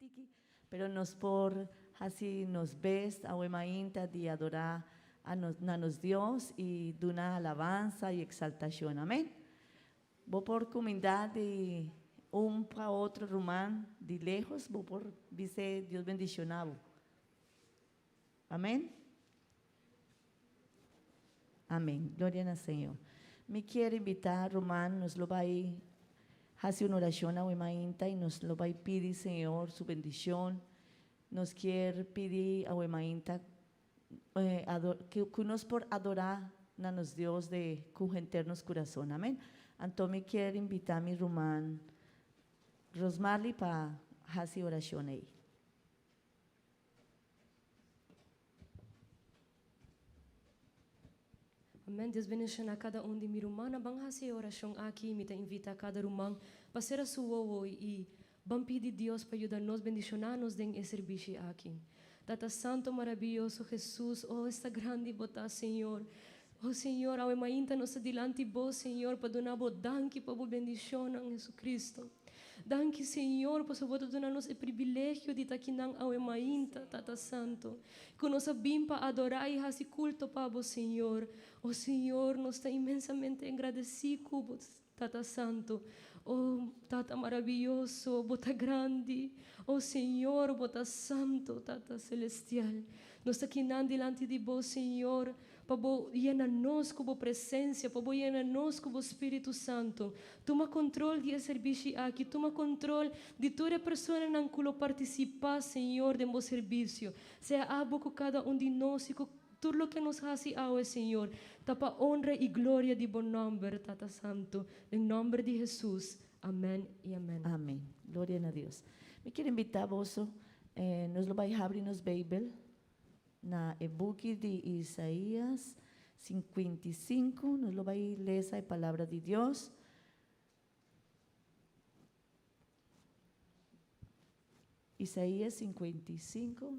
tiki, pero nos por hasi nos best awe mainta di adorá a nos, na nos Dios i duna alabansa i eksaltashon. Amén. Bo por kumindá di un pa otro ruman di lejos, bo por bis'é Dios bendishoná bo. Amén. Amén. Gloria na Señor. Mi kier invitá ruman, nos lo bai hasi un orashon awe mainta i nos lo bai pidi Señor su bendishon. Nos kier pidi awe mainta ku nos por adorá na nos Dios de ku henter nos kurason. Amén. Anto mi kier invitá mi ruman Rosmarly pa hasi orashon ei. Amén. Dios bendiciona cada un di mi rumannan. Ban haci e oracion aki. Mi ta invita cada ruman pa cera su wowo y ban pidi Dios pa yuda nos bendiciona nos den e servici aki. Tata Santo marabiyoso Jesus, oh esta grandi Bo ta Señor. Oh Señor, awe mainta nos ta dilanti Bo Señor pa duna Bo danki pa Bo bendicionnan Jesucristo. Danki Señor pasobra bo ta duna nos e privilegio di ta akinan awe mainta, Tata Santo, ku nos a bin pa adorá i hasi kulto pa bo, Señor. O Señor, nos ta inmensamente agradesí ku bo, Tata Santo. O Tata maraviyoso, bo ta grandi. O Señor, bo ta santo, Tata Selestial. Nos ta akinan dilanti di bo, Señor. Pa bo yena nos ku bo presensia, pa bo yena nos ku bo Spiritu Santu. Tuma kontrol di e serbishi aki, tuma kontrol di tur e personanan ku lo partisipá, Señor, den bo serbisio. Sea abo ku kada un di nos i ku tur loke nos hasi awe, Señor, ta pa onra i gloria di bo nòmber, Tata Santu. Den nòmber di Hesus, amèn i amèn. Amèn. Gloria na Dios. Mi kier invitá boso, nos lo bai habri nos Beibel Na e buki di Isaías 55, nos lo bai lesa e palabra di Dios. Isaías 55,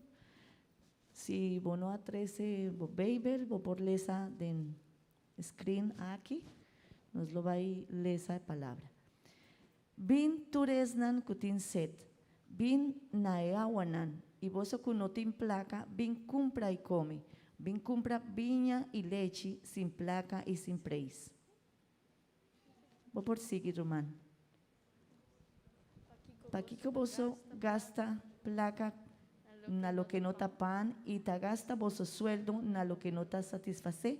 si bo no a trese bo Beibel, bo por lesa den screen aki. Nos lo bai lesa e palabra. Bin tur esnan ku tin set, bin na e awanan, i boso ku no tin plaka, bin kumpra i kome, bin kumpra biña i lechi sin plaka i sin preis. Bo por sigui, ruman. Pakiko boso gasta plaka na loke no ta pan i ta gasta boso sueldo na loke no ta satisfasé?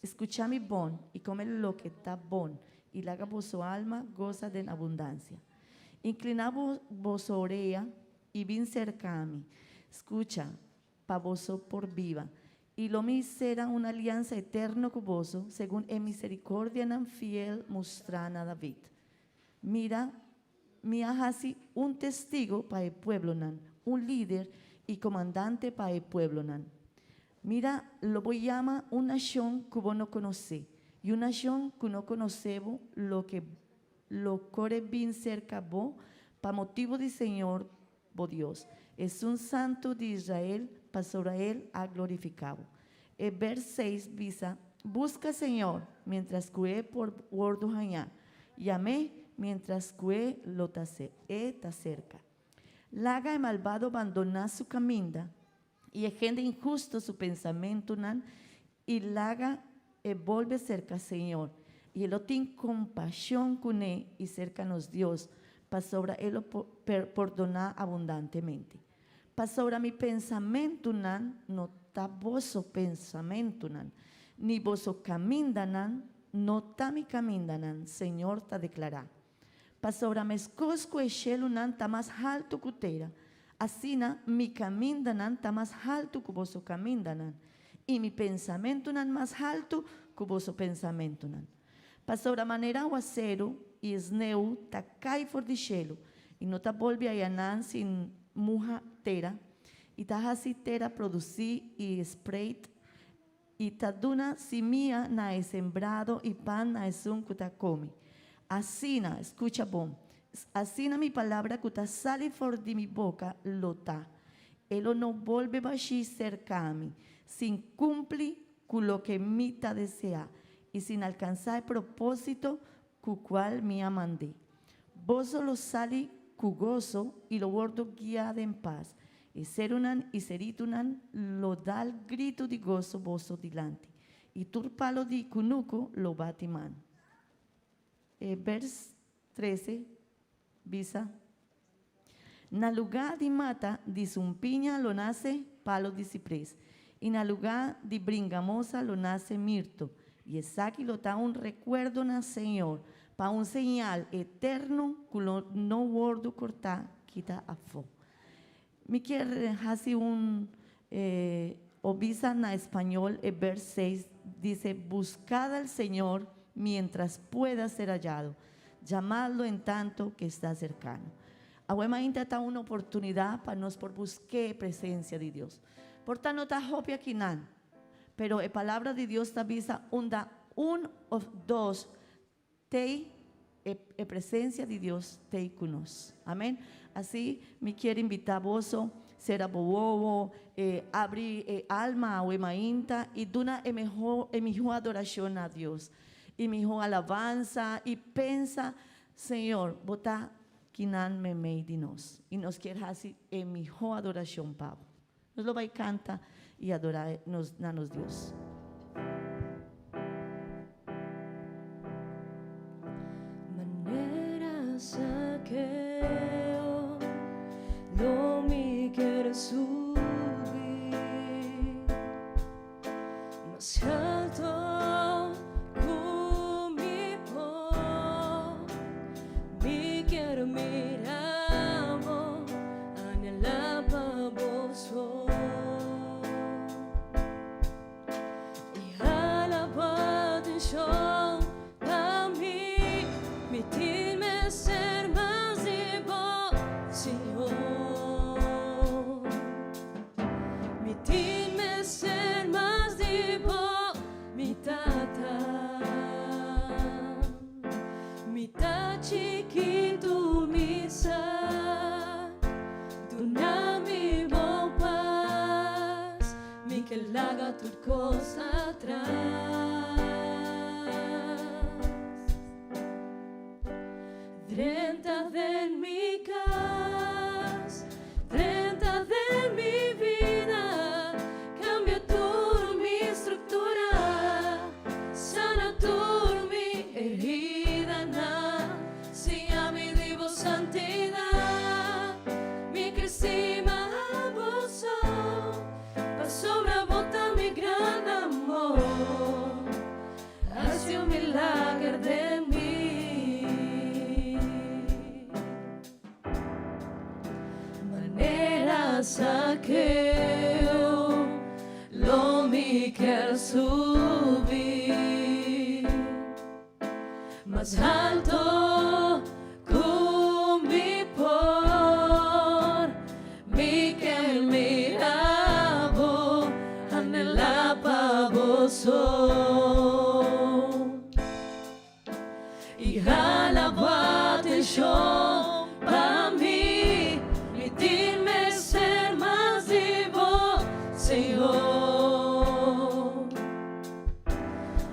Skucha mi bon i kome loke ta bon, i laga boso alma gosa den abundansia. Inkliná boso orea i bin serka mi, skucha, pa boso por biba, i lo mi sera un aliansa eterno ku boso segun e miserikordianan fiel mustrá na David. Mira, mi a hasi un testigo pa e pueblonan, un lider i komandante pa e pueblonan. Mira, lo bo yama un nashon ku bo no konosé, i un nashon ku no konosé bo loke lo kore bin serka bo pa motibu di señor bo Dios, Esun Santu di Israel, pasobra El a glorifiká bo. E bèrs seis bisa, Buska señor miéntras ku e por wòrdu hañá, yam'é miéntras ku e lo ta e ta serka. Laga e malbado bandoná su kaminda, i e hende inhusto su pensamentunan, i laga e bolbe serka Señor, i e lo tin kompashon kuné i serka nos Dios, pasobra e lo pordoná abundantemente. Pasobra mi pensamentunan no ta boso pensamentunan, ni boso kamindanan no ta mi kamindanan, Señor ta deklará. Pasobra meskos ku e shelunan ta mas haltu ku tera, asina mi kamindanan ta mas haltu ku boso kamindanan, i mi pensamentunan mas haltu ku boso pensamentunan. Pasobra manera awaseru i sneu ta kai for di shelu i no ta bolbe ayanan sin muha tera, i ta hasi tera produsí i spreit, I ta duna simia na e sembrado i pan na esun ku ta komi. Asina, skucha bon, asina mi palabra ku ta sali for di mi boka lo ta, e lo no bolbe bashí serka mi, sin kumpli ku loke mi ta deseá i sin alkansá e propósito ku kual mi a mand'é. Boso lo sali. ku goso i lo wòrdu guiá den pas. E serunan i seritunan lo dal gritu di goso boso dilanti, i tur palo di kunuku lo bati man. E bers 13 bisa, Na lugá di mata di sumpiña lo nase palo di sipres, i na lugá di bringamosa lo nase mirto, i esaki lo ta un rekuerdo na Señor, pa un señal eterno ku lo no wòrdu kortá kita afó. Mi kier hasi un o bisa na español e bers seis dice, Buscad al Señor mientras pueda ser hallado, llamadlo en tanto que está cercano. Awe mainta ta un oportunidad pa nos por busque e presencia di Dios. Por ta no ta hopi akinan, pero e palabra di Dios ta bisa unda un of dos Tei e e presencia di Dios tei cu nos. Amen. Asi mi kier invita boso cera bo wowo, e abri e alma awe mainta y duna e meho e miho adoracion na Dios y miho alabansa y pensa, Señor, bo ta kinan memey di nos y nos kier haci e miho adoracion pa bo. Nos lo bai canta y adora nos na nos Dios. Manera Zaqueo lo mi kier subi mas alto cu mi por. Mi kier mira bo, anhela pa bo so. I hala bo atencion pa mi, mi tin mester mas di bo, Señor. Mi tin mester mas di bo, mi Tata. Mi ta chikitu mi sa, duna mi bo pas, mi ke laga tur kos atras. Drenta den mi kas, drenta den mi bida, kambia tur mi struktura, sana tur mi heridanan, siña mi di bo santidat, mi kre stima abo so, pasobra bo ta mi gran amor. Hasi un milager den mi. Manera Zaqueo lo mi kier subi mas alto cu mi por. Mi kier mira bo, anhela pa bo so. I hala bo atencion pa mi, mi tin mester mas di bo, Señor.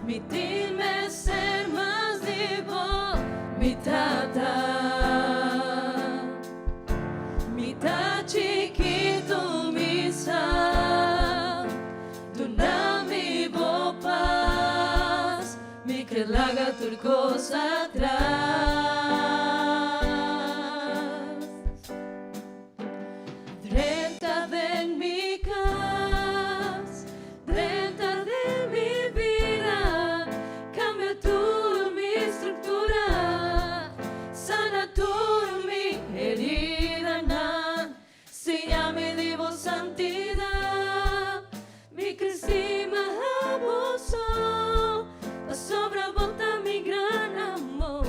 Mi tin mester mas di bo, mi Tata. Mi ta chikitu mi sa, duna mi bo pas, mi ke laga tur kos atras. Drenta den mi kas, drenta den mi bida, kambia tur mi struktura, sana tur mi heridanan, siña mi di bo santidat, mi kre stima abo so, pasobra bo ta mi gran amor.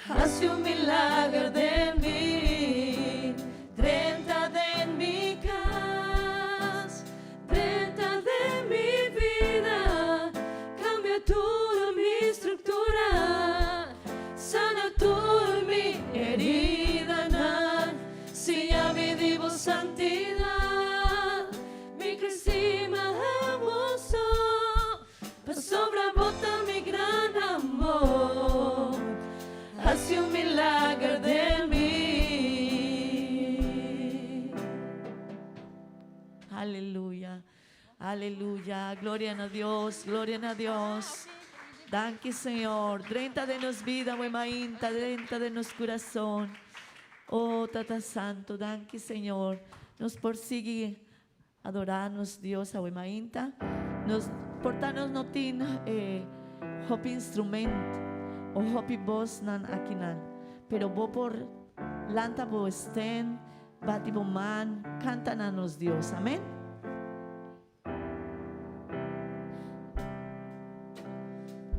Hasi un milager den mi, drenta den mi kas, drenta den mi bida, kambia tur mi struktura, sana tur mi heridanan, siña mi di bo santidat, mi kre stima abo so. Pasobra bo ta mi gran amor, hasi un milager den mi. Aleluya. Aleluya. Gloria na Dios. Gloria na Dios. Danki, Señor. Drenta den nos bida, awe mainta, drenta den nos kurason. Oh, Tata Santo, danki, Señor. Nos por sigui adorá nos Dios awe mainta. Nos por ta nos no tin eh, hopi instrument o hopi bosnan akinan. Pero bo por lanta bo stem, bati bo man, kanta na nos Dios. Amen.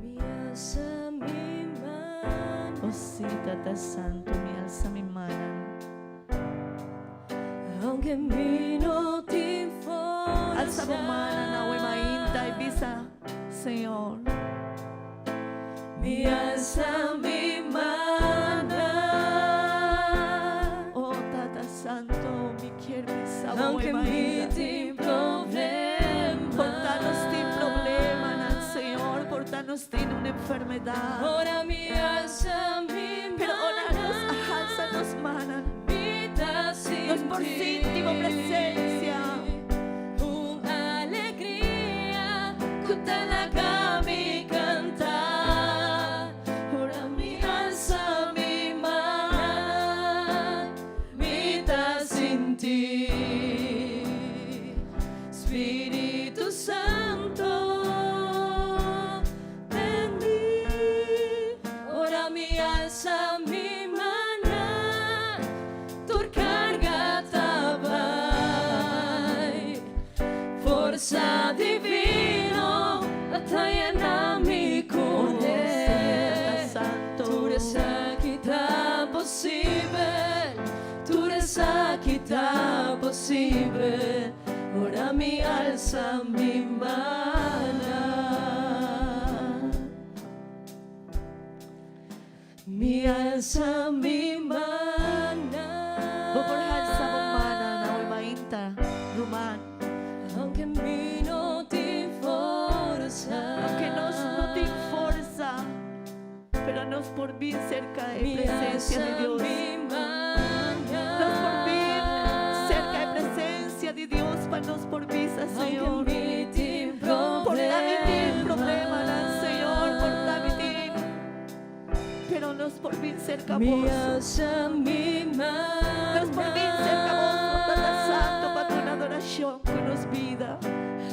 Mi alsa mi man. Oh sí, Tata Santo, mi alsa mi man. Aunke mi no tin forsa. Alsa bo man awe mainta i bisa, Señor. Mi alsa mi man. Oh, Tata Santo, mi ke bisa Aunke mi tin problema. Por ta nos tin problema, Señor, por ta nos tin un enfermedat. Ora mi alsa mi Pero ora nos alsa nos man. Mi ta Nos por sinti bo presensia. Un alegria ku ta laga mi kanta. Ora mi alsa mi man. Mi ta sinti. Spiritu Santo den mi. Ora mi alsa mi man. Tur karga ta bai. Forsa divino ta yena mi Oh, kuné. Tata Santo. Tur esaki ta posibel. Tur esaki ta posibel. Ora mi alsa mi man. Mi alsa mi man. Bo por alsa bo man awe mainta, ruman. Aunke mi no tin forsa. Aunke nos no tin forsa, pero nos por bin serka di Mi presensia di alsa Dios. mi man. Nos por bin serka di presensia di Dios pa nos por bisa, Señor. Aunke mi tin Por ta mi tin problema. problema, Señor, por ta mi tin. Pero nos por bin serka Mi bo. alsa mi man. Nos por bin serka bo, Tata Santo, pa duna adorashon ku nos bida.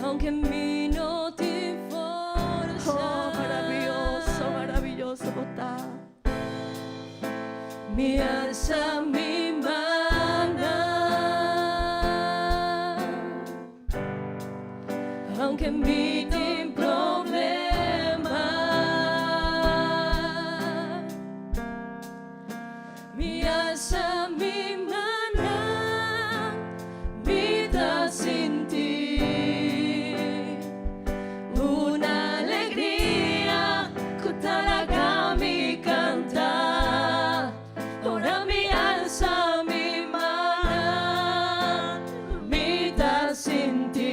Aunke mi no tin forsa. Oh, maravioso, maravioso, bo ta. Mi alsa mi man. Aunke mi tin problema. Mi alsa mi man. Mi ta sinti un alegria ku ta laga mi kanta. Ora mi alsa mi man. Mi ta sinti.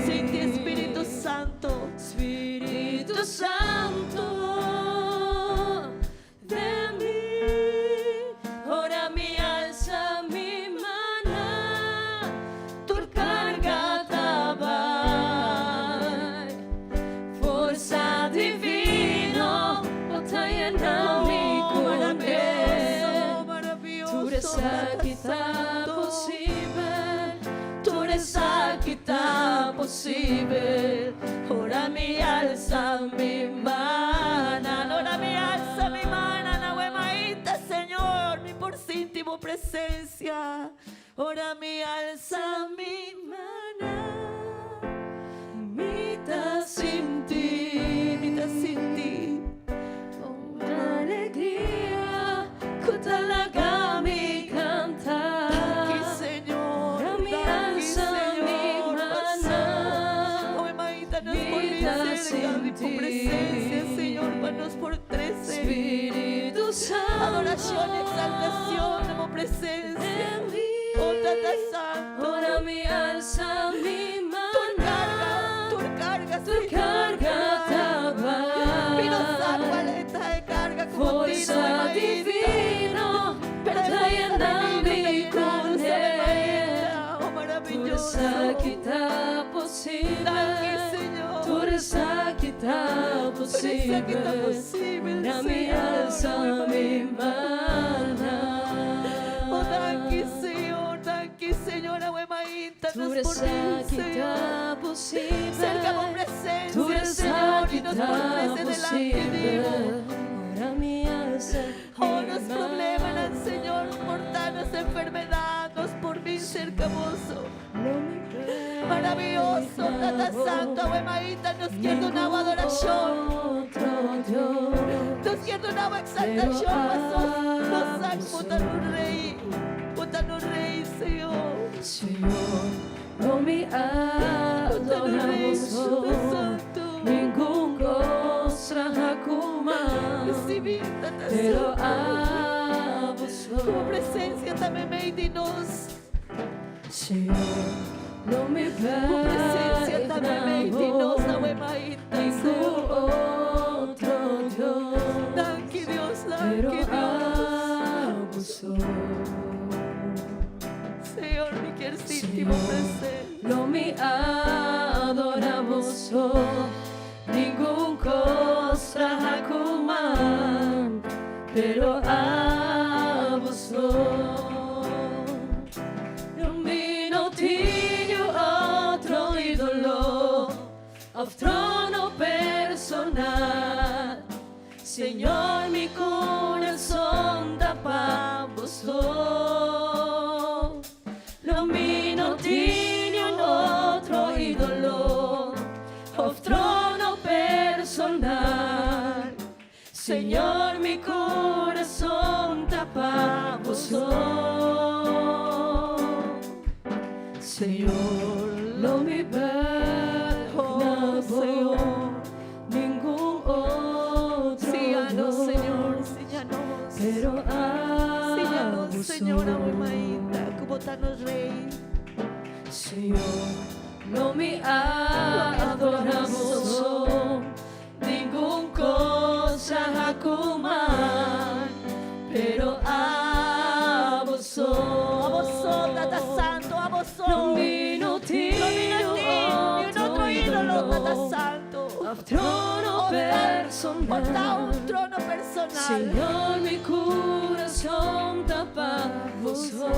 Sinti Spiritu Santo. Spiritu Santo den mi. Ora mi alsa mi man. Tur karga ta bai. Forsa divino ta yena mi Oh, kuné. maravioso, maravioso. Tur esaki Tata ta Santo. posibel. Tur esaki ta posibel. Ora mi alsa mi man. Ora mi alsa mi man, awe mainta, Señor, mi por sinti bo presensia. Ora mi alsa mi man. Mi ta sinti. Mi ta sinti. Un alegria ku ta laga mi kanta. Danki, Señor. Ora mi Danki, alsa mi Señor. man. Awe mainta nos por Mi ta serka di bo sinti. presensia, Señor, pa nos por trese. Spiritu Santo. Adorashon, eksaltashon na bo presensia. Den mi. Oh, Tata Santo. Ora mi alsa mi man. Tur karga, tur karga, Tur Señor. karga ta bai. Mi no sa kua ta e karga ku Forsa divino Pero ta yena mi kuné. Oh, Tur maravioso. esaki ta posibel. Danki, Señor. Tur esaki ta Tur esaki ta posibel. posibel, Ora mi Señor. alsa mi Oh, danki, mannan. Señor. Danki, Señor. Awe mainta nos Tur por bin, esaki Señor. ta Serka bo posibel. presensia, Tur Señor, esaki i nos por ta trese delante di bo. posibel. Ora mi alsa Oh, mi nos problemanan, Señor, por ta nos mannan. enfermedad, nos por bin serka boso. Lo mi Maravioso, Tata Santo, bo awe mainta nos kier duna bo ningun adorashon. otro Dios, Nos kier duna bo pero eksaltashon, paso nos sa abo ku bo ta nos Rei. Bo ta nos Rei, Señor. Señor, lo mi Bo ta nos adora Rei, boso, Tata Santo. ningun kos traha ku man, Risibí, Tata pero Santo. abo Ku bo presensia ta meimei di nos. Señor, lo mi Bo presensia ta bek na meimei di nos, bo, awe mainta, ningun Señor. otro Dios, Danki Dios, pero danki Dios. abo so. Señor, mi kier sinti bo Señor, presensia. lo mi adora boso, ningun kos traha ku man, pero abo so. Lo mi no tin otro ídolo, òf trono personal. Señor, mi kurason ta pa bo so. Lo mi no tin otro ídolo, òf trono personal. Señor, mi kurason ta pa bo so. Señor, lo mi bek Oh, na bo, Señor. ningun otro Síganos, Dios, Señor, síganos. pero Síganos, abo Señor, awe so. mainta, ku bo ta nos Rei. Señor, lo mi adora boso, ningun kos traha ku man, pero abo so. Abo so, Tata Santo, abo so. Lo mi no Lo mi tin no tin ni un otro ídolo, Tata ídolo, Santo. òf trono Òf ta un personal. trono personal. Señor, mi kurason ta pa bo so. Oh,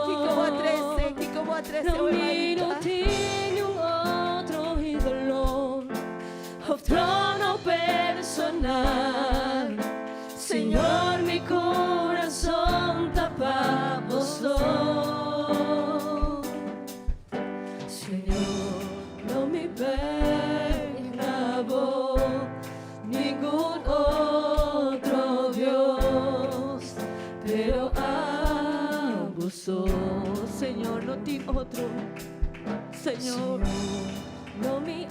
kiko bo a trese, kiko bo a trese, Lo awe mi no mainta. tin un otro ídolo, òf trono personal. Señor, mi kurason ta pa bo so. Señor, lo mi bek na bo, ningun otro Dios, pero abo so. Señor, no tin otro. Señor, Señor, lo mi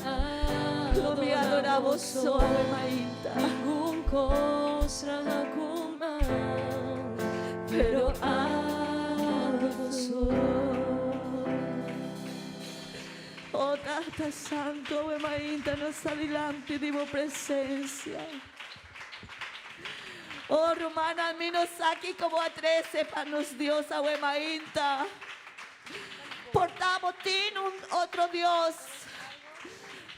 lo mi adora adora bo bo so, so, awe mainta. ningun kos traha ku man, pero abo so. Oh, Tata Santo, awe mainta, nos ta dilanti di bo presensia. Oh, rumannan, mi no sa kiko bo a trese pa nos Dios, awe mainta. Por ta bo tin un otro Dios.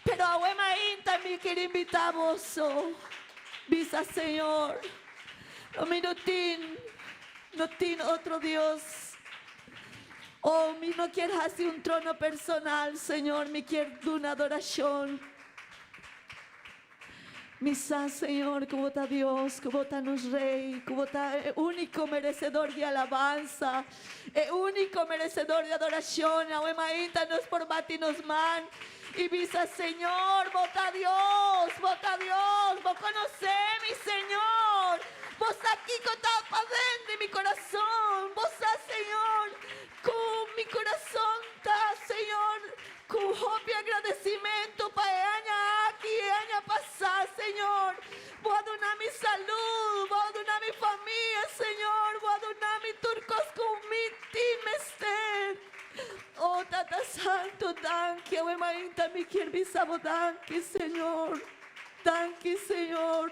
Pero awe mainta mi kier invitá boso. Bisa Señor. No mi no tin, no tin otro Dios. Oh, mi no kier hasi un trono personal, Señor, mi kier duna adorashon. Mi sa, Señor, ku bo ta Dios, ku bo ta nos Rei, ku bo ta e úniko meresedor di alabansa, e úniko meresedor di adorashon. Awe mainta nos por bati nos man i bisa, Señor, bo ta Dios, bo ta Dios, bo konosé mi, Señor. Bo sa kiko ta paden di mi kurason. Bo sa, Señor, ku mi kurason ta, Señor, ku hopi agradesimentu pa e aña aki, e aña pasá, Señor. Bo a duna mi salú, bo a duna mi famia, Señor. Bo a duna mi tur kos ku mi tin mester. Oh, Tata Santo, danki. Awe mainta mi kier bisa bo danki, Señor. Danki, Señor.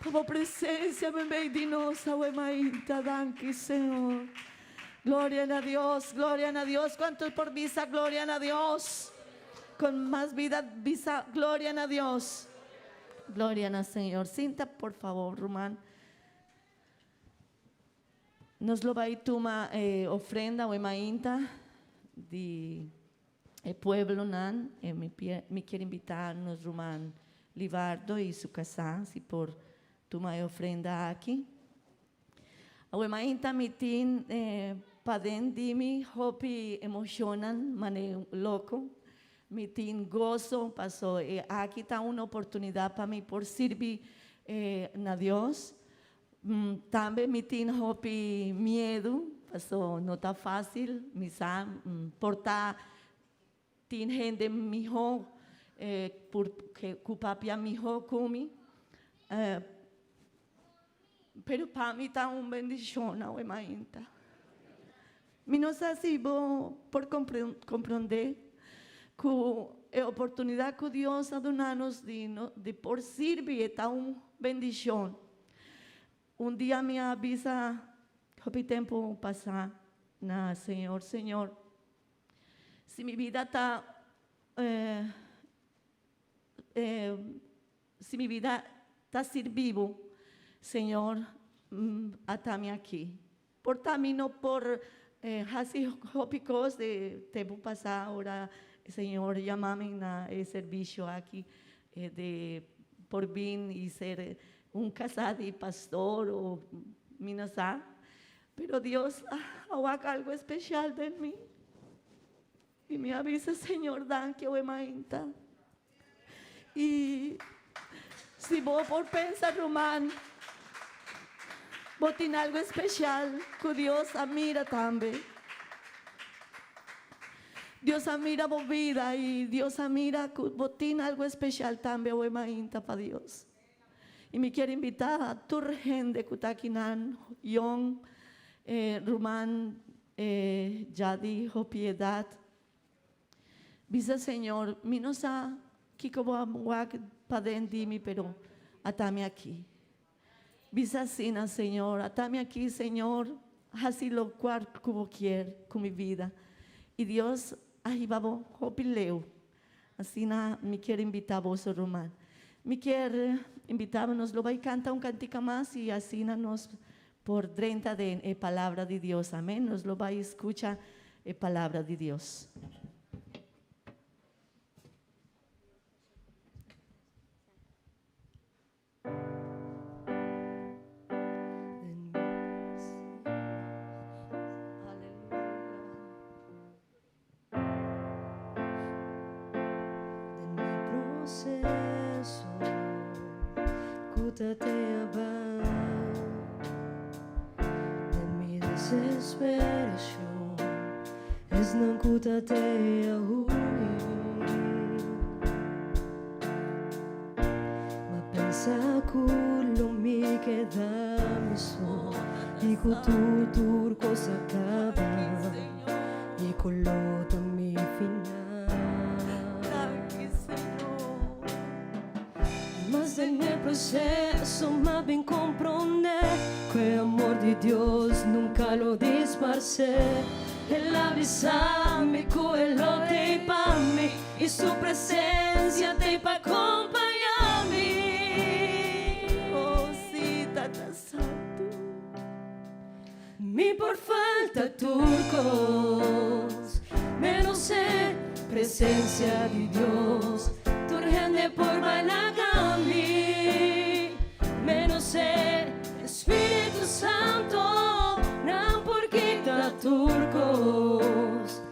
Pa bo presensia meimei di nos, awe mainta, danki, Señor. Gloria na Dios, gloria na Dios. Kuantu por bisa gloria na Dios? Ku mas bida bisa gloria na Dios. Gloria na Señor. Sinta, por fabor, ruman. Nos lo bai tuma eh, ofrenda awe mainta di e pueblonan. Eh, mi, mi kier invitá nos ruman Libardo i su kasá si por tuma e ofrenda aki. Awe mainta mi tin eh, paden di mi hopi emoshonnan mane loko. Mi tin goso paso e aki ta un oportunidat pa mi por sirbi eh, na Dios. Tambe mi tin hopi miedu, paso no ta fásil, mi sa por ta tin hende mihó por ku papia mihó ku mi, pero pa mi ta un bendishon awe mainta. Mi no sa si bo por komprondé ku e oportunidat ku Dios a duna nos di di por sirbi e ta un bendishon. Un dia mi a bisa hopi tempu pasá na Señor, Señor, si mi bida ta Si mi bida ta sirbi bo, Señor, ata mi aki. Por ta mi no por hasi hopi kos de tempu pasá ora Señor yama mi na e servisio aki de por bin i ser un kasá di pastor o mi no sa. Pero Dios a wak algo espesial den mi i mi a bisa, Señor, danki awe mainta. I si bo por pensa, ruman, bo tin algu especial ku Dios a mira tambe. Dios a mira bo bida i Dios a mira ku bo tin algu especial tambe awe mainta pa Dios. I mi kier invitá tur hende ku ta akinan, yong, ruman ya di hopi edat, Bisa Señor, mi no sa kiko bo a wak paden di mi, pero ata mi aki. Bisa asina, Señor, ata mi aki, Señor, hasi lokual ku bo kier ku mi bida. I Dios a hiba bo hopi leu. Asina mi kier invita boso, ruman. Mi kier invita bo, nos lo bai kanta un kantika mas i asina nos por drenta den e Palabra di Dios. Amen. Nos lo bai skucha e Palabra di Dios. Den mi proceso ku ta te abao, den mi desesperacion esnan ku ta te a hui. Ma pensa ku lo mi keda mi so i ku tur tur kos a kaba i ku lo ta mi final. Mas den e proseso m'a bin komprondé ku e amor di Dios nunka lo disparsé. El a bisa mi ku e lo t'ei pa mi. I su presencia t'ei pa compaña mi. Oh, sí, Tata Santu. Mi por falta tur cos, menos e presencia di Dios. Tur hende por baila ca mi, menos e Spiritu Santo. Nan por kita tur cos,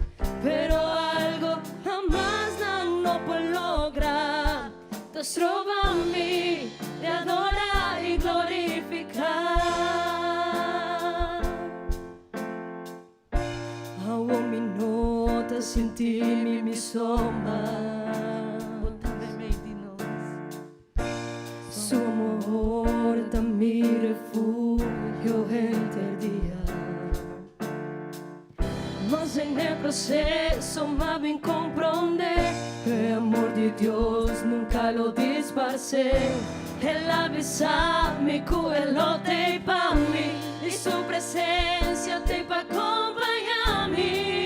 pero algo hamas nan no por logra, ta stroba mi di adora i glorifica. Awo mi no ta sinti mi mi sombra. Bo ta meimei di nos. Su amor ta mi refugio henter dia. Mas den e proceso m'a bin comprende. E amor di Dios nunca lo disparce. El a bisa mi ku e lo t'ei pa mi i su presensia t'ei pa kompañá mi.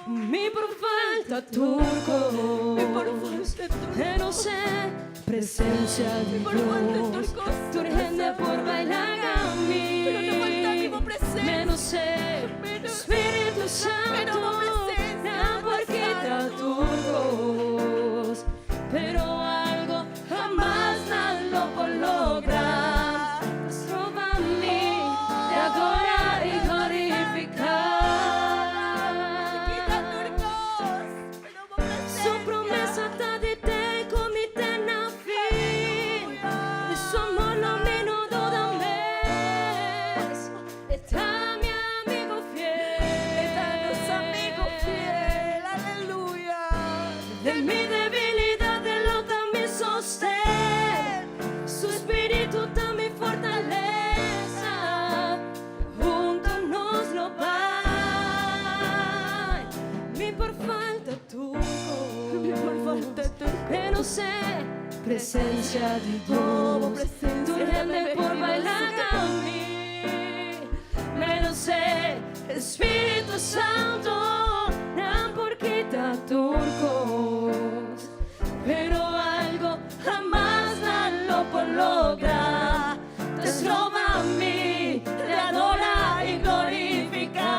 Mi por falta tur kos, menos e presensia di Dios. Tur hende por baila mi, menos e Spiritu Santu. Nan por kita tur kos, pero algo hamas nan lo por logra. Ta stroba mi di adora i glorifiká. Su promesa ta di te ku mi te na fin. Di su amor lo mi no duda mes. E ta mi amigo fiel. E ta nos amigo fiel. Aleluya. Den mi debilidad e lo ta mi sosten. Su spiritu ta mi fortalesa. Hunto nos lo bai. Mi por falta tur Mi por falta kos. tur kos. Menos e presencia di Oh, bo Dios. presencia Tur ta hende por bendecido. baila mi. Menos e Spiritu Santu. Nan por kita tur kos. Pero algo hamas nan lo por logra. Ta stroba mi di adora i glorifiká.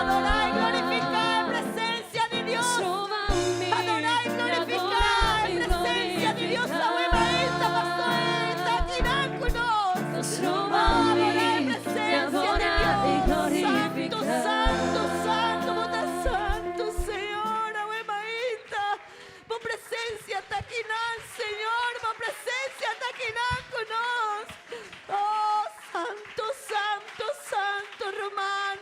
Adora i glorifiká presensia di Dios. Stroba mi Adora i di glorifiká adora i presensia di Dios. Awe mainta, pastor, ta akinan ku nos. Stroba mi Adora di presensia di adora i Dios. Santu, glorifiká. santu, santu, bo ta santu, Señor. Awe mainta. Bo presensia ta akinan, Señor. Bo presensia ta akinan ku nos. Oh, santu, santu, santu, ruman.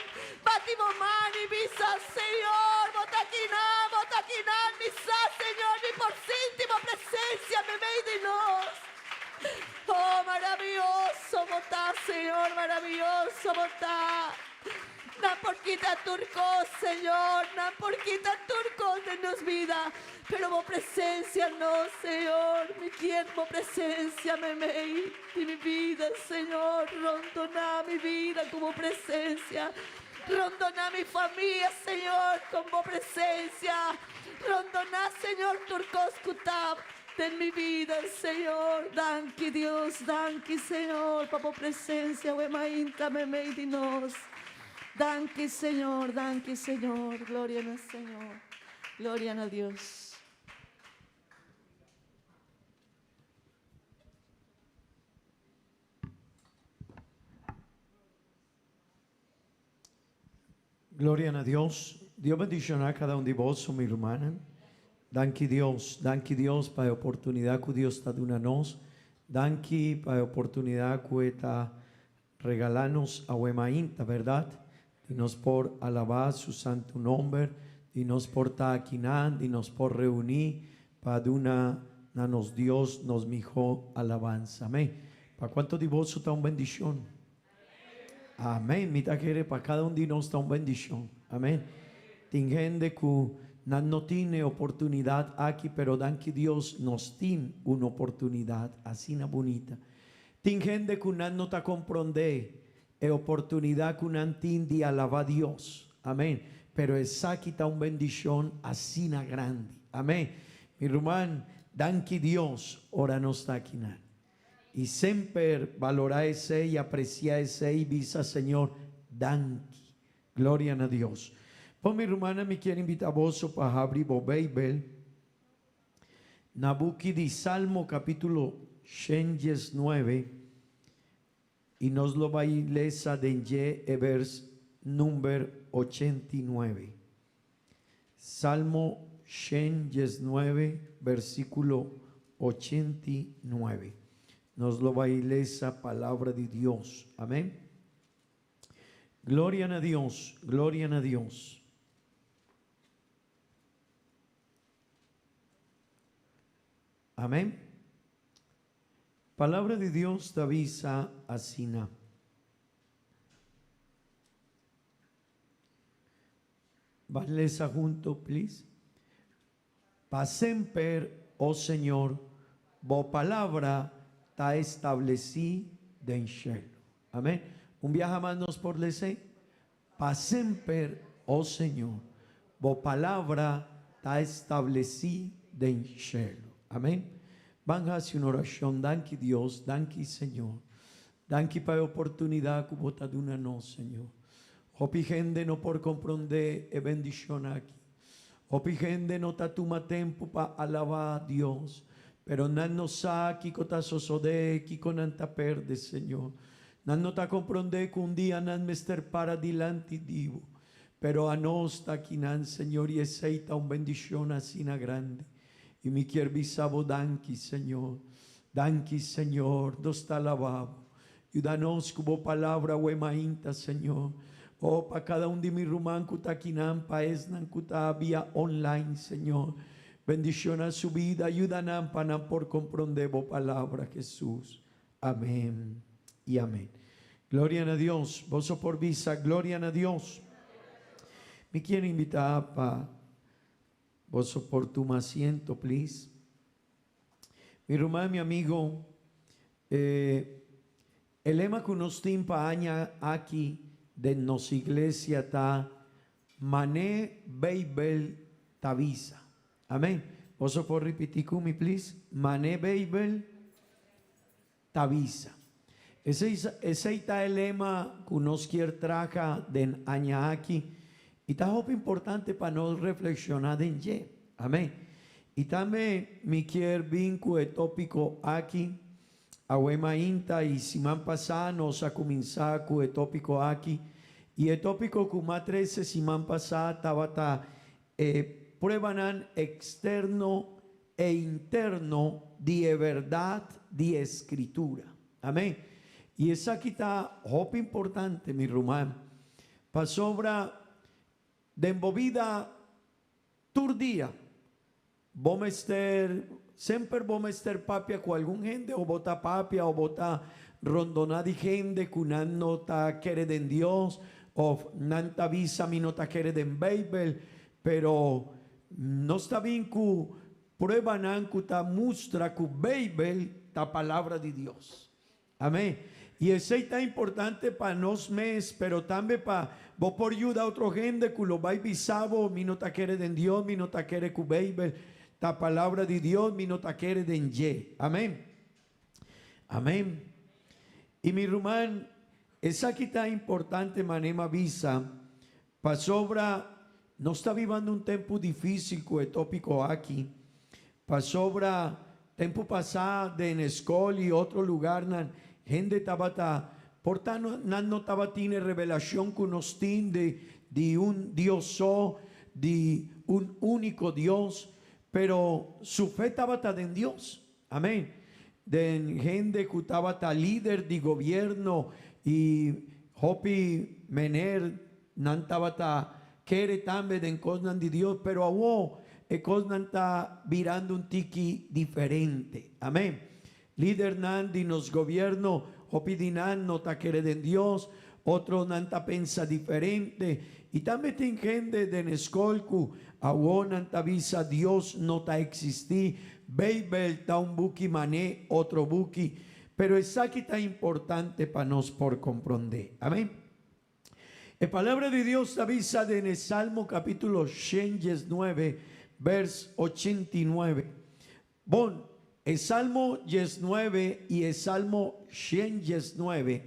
Bati bo man i bisa, Señor, bo ta akinan, bo ta akinan, mi sa, Señor, mi por sinti bo presensia meimei di nos. Oh, maravioso bo ta, Señor, maravioso bo ta. Nan por kita tur kos, Señor, nan por kita tur kos den nos bida, pero bo presensia no, Señor. Mi kier bo presensia meimei di mi bida, Señor. Rondoná mi bida ku bo presensia. Rondoná mi famia, Señor, ku bo presensia. Rondoná, Señor, tur kos ku ta den mi bida, Señor. Danki, Dios, danki, Señor, pa bo presensia, awe mainta meimei di nos. Danki, Señor, danki, Señor. Gloria na Señor. Gloria na Dios. Gloria na Dios. Dios bendishoná kada un di boso, mi rumannan. Danki Dios, danki Dios pa e oportunidat ku Dios ta duna nos. Danki pa e oportunidat ku E ta regalá nos awe mainta, bèrdat? Di nos por alabá Su santu nòmber, di nos por ta akinan, di nos por reuní pa duna na nos Dios nos mihó alabansa. Amèn. Pa kuantu di boso ta un bendishon? Amèn. Mi ta kere pa kada un di nos ta un bendishon. Amèn. Tin hende ku nan no tin e oportunidat aki, pero danki Dios nos tin un oportunidat asina bunita. Tin hende ku nan no ta komprondé e oportunidat ku nan tin di alabá Dios. Amèn. Pero esaki ta un bendishon asina grandi. Amèn. Mi ruman, danki Dios ora nos ta akinan. I semper balorá esei i apresiá esei i bisa Señor, danki. Gloria na Dios. Bon mi rumannan mi kier invitá boso pa habri bo Beibel na buki di Salmo capítulo 119 i nos lo bai lesa den dje e vers number 89. Salmo 119 versículo 89. Nos lo bai lesa palabra di Dios. Amén. Gloria na Dios, gloria na Dios. Amén. Palabra di Dios ta bisa asina. Ban lesa hunto, please. Pa semper, o Señor, bo palabra ta establesí den shelu. Amén. Un biaha mas nos por les'é? Pa semper, o Señor, bo palabra ta establesí den shelu. Amén. Ban hasi un orashon. Danki Dios, danki Señor. Danki pa e oportunidat ku bo ta duna nos, Señor. Hopi hende no por komprondé e bendishon aki. Hopi hende no ta tuma tempu pa alabá Dios, pero nan no sa kiko ta sosodé, kiko nan ta perde, Señor. Nan no ta komprondé ku un dia nan mester para dilanti di bo. Pero anos ta akinan, Señor, i esei ta un bendishon asina grandi. I mi kier bisa bo danki, Señor. Danki, Señor. Nos ta alabá bo. Yuda nos ku bo palabra awe mainta, Señor. Oh, pa kada un di mi ruman ku ta akinan, pa esnan ku ta via online, Señor. Bendiciona su bida, yuda nan pa nan por comprende bo palabra, Jesus. Amen y amen. Gloria na Dios. Boso por bisa, Gloria na Dios. Mi kier invita pa boso por tuma asiento, please. Mi ruman, mi amigo, e e lema ku nos tin pa aña aki den nos iglesia ta Mané Beibel ta bisa. Amén. Boso por ripití ku mi, please? Mané Beibel ta bisa. Esei esei ta e lema ku nos kier traha den aña aki i ta hopi importante pa nos reflekshoná den dje. Amén. I tambe mi kier bin ku e tópiko aki awe mainta i siman pasá nos a kuminsá ku e tópiko aki i e tópiko ku m'a trese siman pasá tabata e pruebanan eksterno e interno di e bèrdat di e Skritura. Amén. I esaki ta hopi importante, mi ruman, pasobra den bo bida tur dia bo mester, semper bo mester papia ku algun hende o bo ta papia o bo ta rondoná di hende ku nan no ta kere den Dios òf nan ta bisa mi no ta kere den Beibel, pero Nos ta bin ku pruebanan ku ta mustra ku Beibel ta Palabra di Dios. Amén. I esei ta importante pa nos mes, pero tambe pa bo por yuda otro hende ku lo bai bisa bo, Mi no ta kere den Dios, mi no ta kere ku Beibel ta Palabra di Dios, mi no ta kere den dje. Amén. Amén. I mi ruman, esaki ta importante manera mi a bisa, Pasobra nos ta bibando un tempu difísil ku e tópiko aki. Pasobra tempu pasá den e skol i otro lugarnan hende tabata por ta nan no tabatin e revelashon ku nos tin di di un Dios so, di un úniko Dios, pero su fe tabata den Dios. Amén. Den hende ku tabata lider di gobierno i hopi mener nan tabata kere tambe den kosnan di Dios, pero awo e kosnan ta birando un tiki diferente. Amén. Lidernan di nos gobierno, hopi di nan no ta kere den Dios, otronan ta pensa diferente, i tambe tin hende den e skol ku awo nan ta bisa Dios no ta eksistí, Beibel ta un buki man'é otro buki, pero esaki ta importante pa nos por komprondé. Amén. E Palabra di Dios ta bisa den e Salmo kapítulo 119, bèrs 89. Bon, e Salmo 19 i e Salmo 119,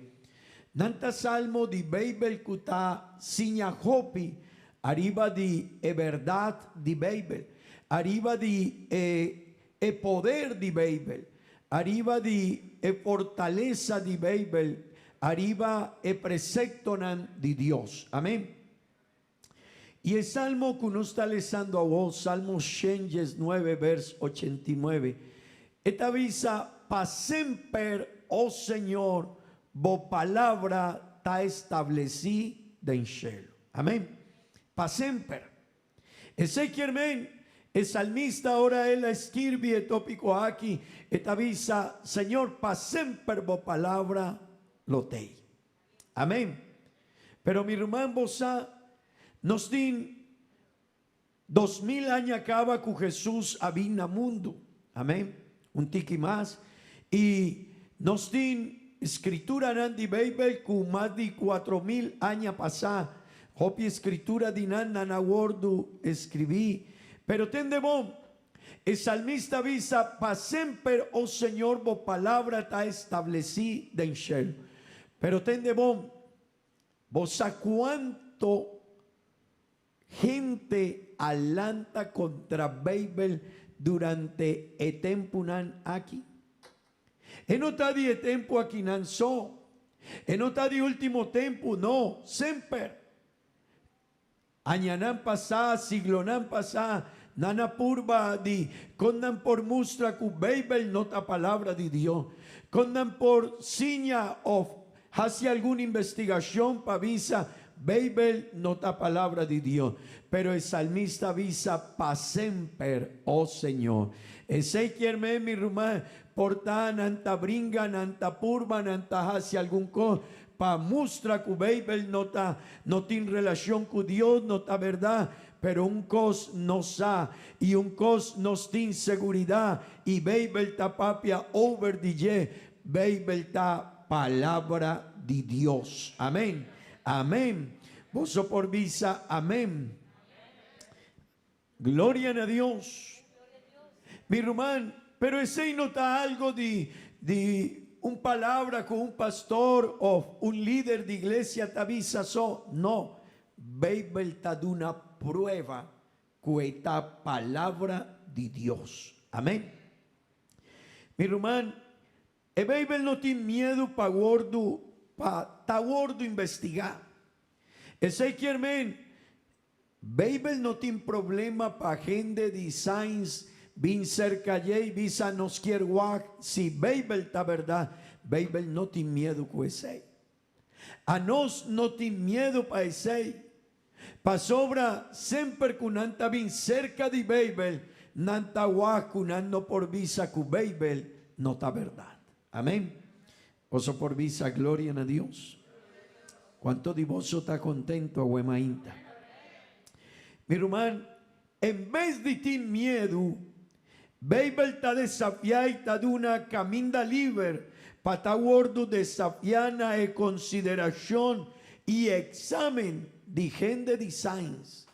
nan ta salmo di Beibel ku ta siña hopi ariba di e bèrdat di Beibel, ariba di e e poder di Beibel, ariba di e fortalesa di Beibel, ariba e preseptonan di Dios. Amen. I e salmo ku nos ta lesando awor, Salmo 119 bers 89, e ta bisa, Pa semper, o Señor, bo palabra ta establesí den shelu. Amen. Pa semper. Esei kier men, e salmista ora el a skirbi e tópiko aki, e ta bisa, Señor, pa semper bo palabra lo t'ei. Amén. Pero mi ruman, bo sa, nos tin. 2000 aña kaba ku Hesus a bin na mundu. Amèn. Un tiki mas. I nos tin skrituranan di Beibel ku mas di 4000 aña pasá. Hopi skritura di nan nan a wòrdu skribí. Pero tende bon, e salmista a bisa, Pa semper, o Señor, bo palabra ta establesí den shelu. Pero tende bon, bo sa kuantu hende a lanta kontra Beibel durante e tempunan aki? E no ta di e tempu akinan so. E no ta di último tempu, no, semper. Añanan pasá, siglonan pasá, nan a purba di kon nan por mustra ku Beibel no ta Palabra di Dios, kon nan por siña òf hasi algun investigashon pa bisa Beibel no ta Palabra di Dios. Pero e salmista a bisa, Pa semper, o Señor. Esei kier men, mi ruman, por ta nan ta bringa, nan ta purba, nan ta hasi algun kos pa mustra ku Beibel no ta no tin relashon ku Dios, no ta bèrdat. Pero un kos nos sa i un kos nos tin seguridat, i Beibel ta papia over di dje, Beibel ta Palabra di Dios. Amèn. Amèn. Boso por bisa amèn. Gloria na Dios. Mi ruman, pero esei no ta algo di di un palabra ku un pastor òf un lider di iglesia ta bisa so. No, Beibel ta duna prueba ku e ta Palabra di Dios. Amèn. Mi ruman, e Beibel no tin miedu pa wòrdu pa ta wòrdu investigá. Esei kier men Beibel no tin problema pa hende di science bin serka dje i bisa nos kier wak si Beibel ta berdad. Beibel no tin miedu ku esei. Anos no tin miedu pa esei. Pasobra semper ku nan ta bin serka di Beibel, nan ta wak ku nan no por bisa ku Beibel no ta berdad. Amen. Boso por bisa gloria na Dios? Cuanto di boso ta contento awe mainta? Mi ruman, en bes di tin miedu, Beibel ta desafia i ta duna caminda liber pa ta wordu desafia na e consideracion i examen di hende di science.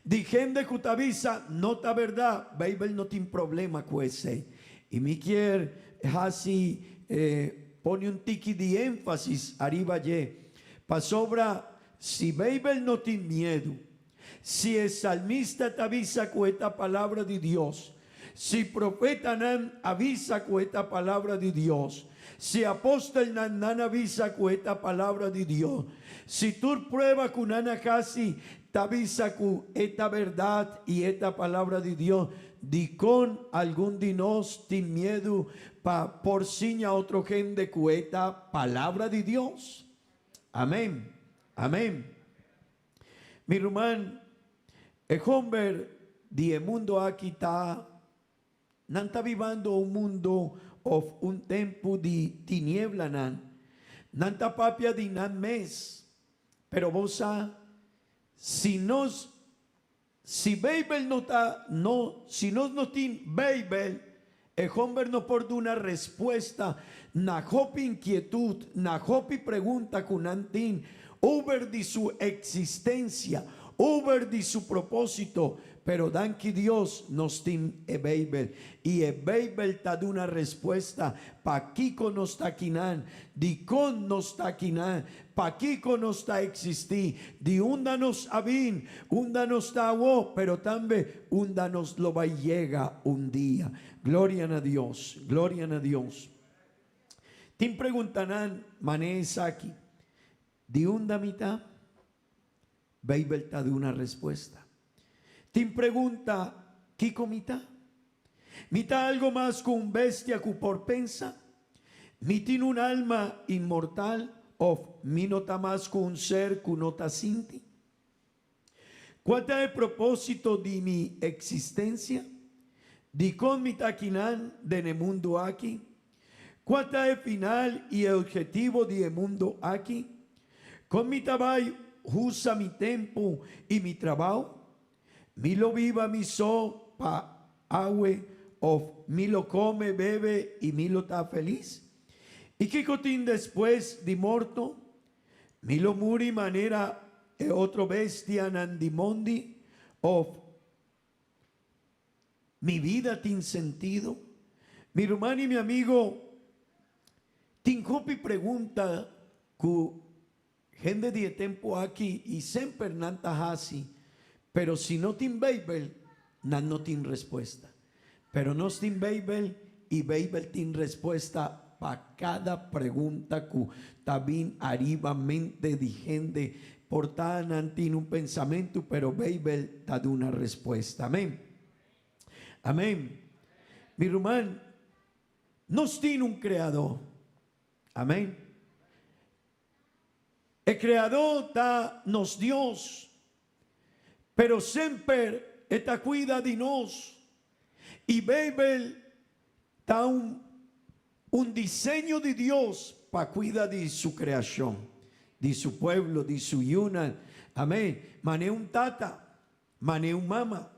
Di hende cu ta bisa no ta berdad, Beibel no tin problema cu esey. Y mi kier haci pone un tiki di enfasis ariba dje, pasobra si Beibel no tin miedu, si e salmista ta bisa cu e ta palabra di Dios, si profetanan a bisa cu e ta palabra di Dios, si apostelnan nan a bisa cu e ta palabra di Dios, si tur prueba cu nan a haci ta bisa cu e ta berdad i e ta palabra di Dios, dicon algun di nos tin miedu pa por siña otro hende cu e ta palabra di Dios? Amen. Amen. Mi ruman, e homber di e mundo aki ta, nan ta bibando un mundo of un tempu di tinieblanan. Nan ta papia di nan mes. Pero bo sa, si nos, si Beibel no ta, no, si nos no tin Beibel, e homber no por duna respuesta na hopi inquietud, na hopi pregunta cu nan tin over di su existencia, over di su proposito. Pero danki Dios nos tin e Beibel. I e Beibel ta duna respuesta pakico nos ta akinan, dicon nos ta akinan, Pakiko nos ta eksistí? Di unda nos a bin? Unda nos ta awo? Pero tambe unda nos lo bai yega un dia? Gloria na Dios! Gloria na Dios! Tin preguntanan manera esaki, Di unda mi ta? Beibel ta duna respuesta. Tin pregunta, Kiko mi ta? Mi ta algo mas ku un bestia ku por pensa? Mi tin un alma inmortal òf mi no ta mas ku un ser ku no ta sinti? Kua ta e propósito di mi eksistensia? Dikon mi ta akinan den e mundu aki? Kua ta e final i e ophetivo di e mundu aki? Kon mi ta bai usa mi tempu i mi trabou? Mi lo biba mi so pa awe of mi lo come, bebe y mi lo ta feliz? Y kico tin despues di morto? Mi lo muri manera e otro bestianan di mondi of mi bida tin sentido? Mi ruman y mi amigo, tin hopi pregunta cu Hende di e tempu aki i semper nan ta hasi, pero si no tin Beibel, nan no tin respuesta. Pero nos tin Beibel i Beibel tin respuesta pa kada pregunta ku ta bin ariba mente di hende. Por ta nan tin un pensamentu, pero Beibel ta duna respuesta. Amen. Amen. Mi ruman, nos tin un Kreadó. Amen. E Kreadó ta nos Dios, pero semper e ta kuida di nos. I Beibel ta un un diseño di Dios pa kuida di su kreashon, di su pueblo, di su yunan. Amen. Manera un tata, manera un mama,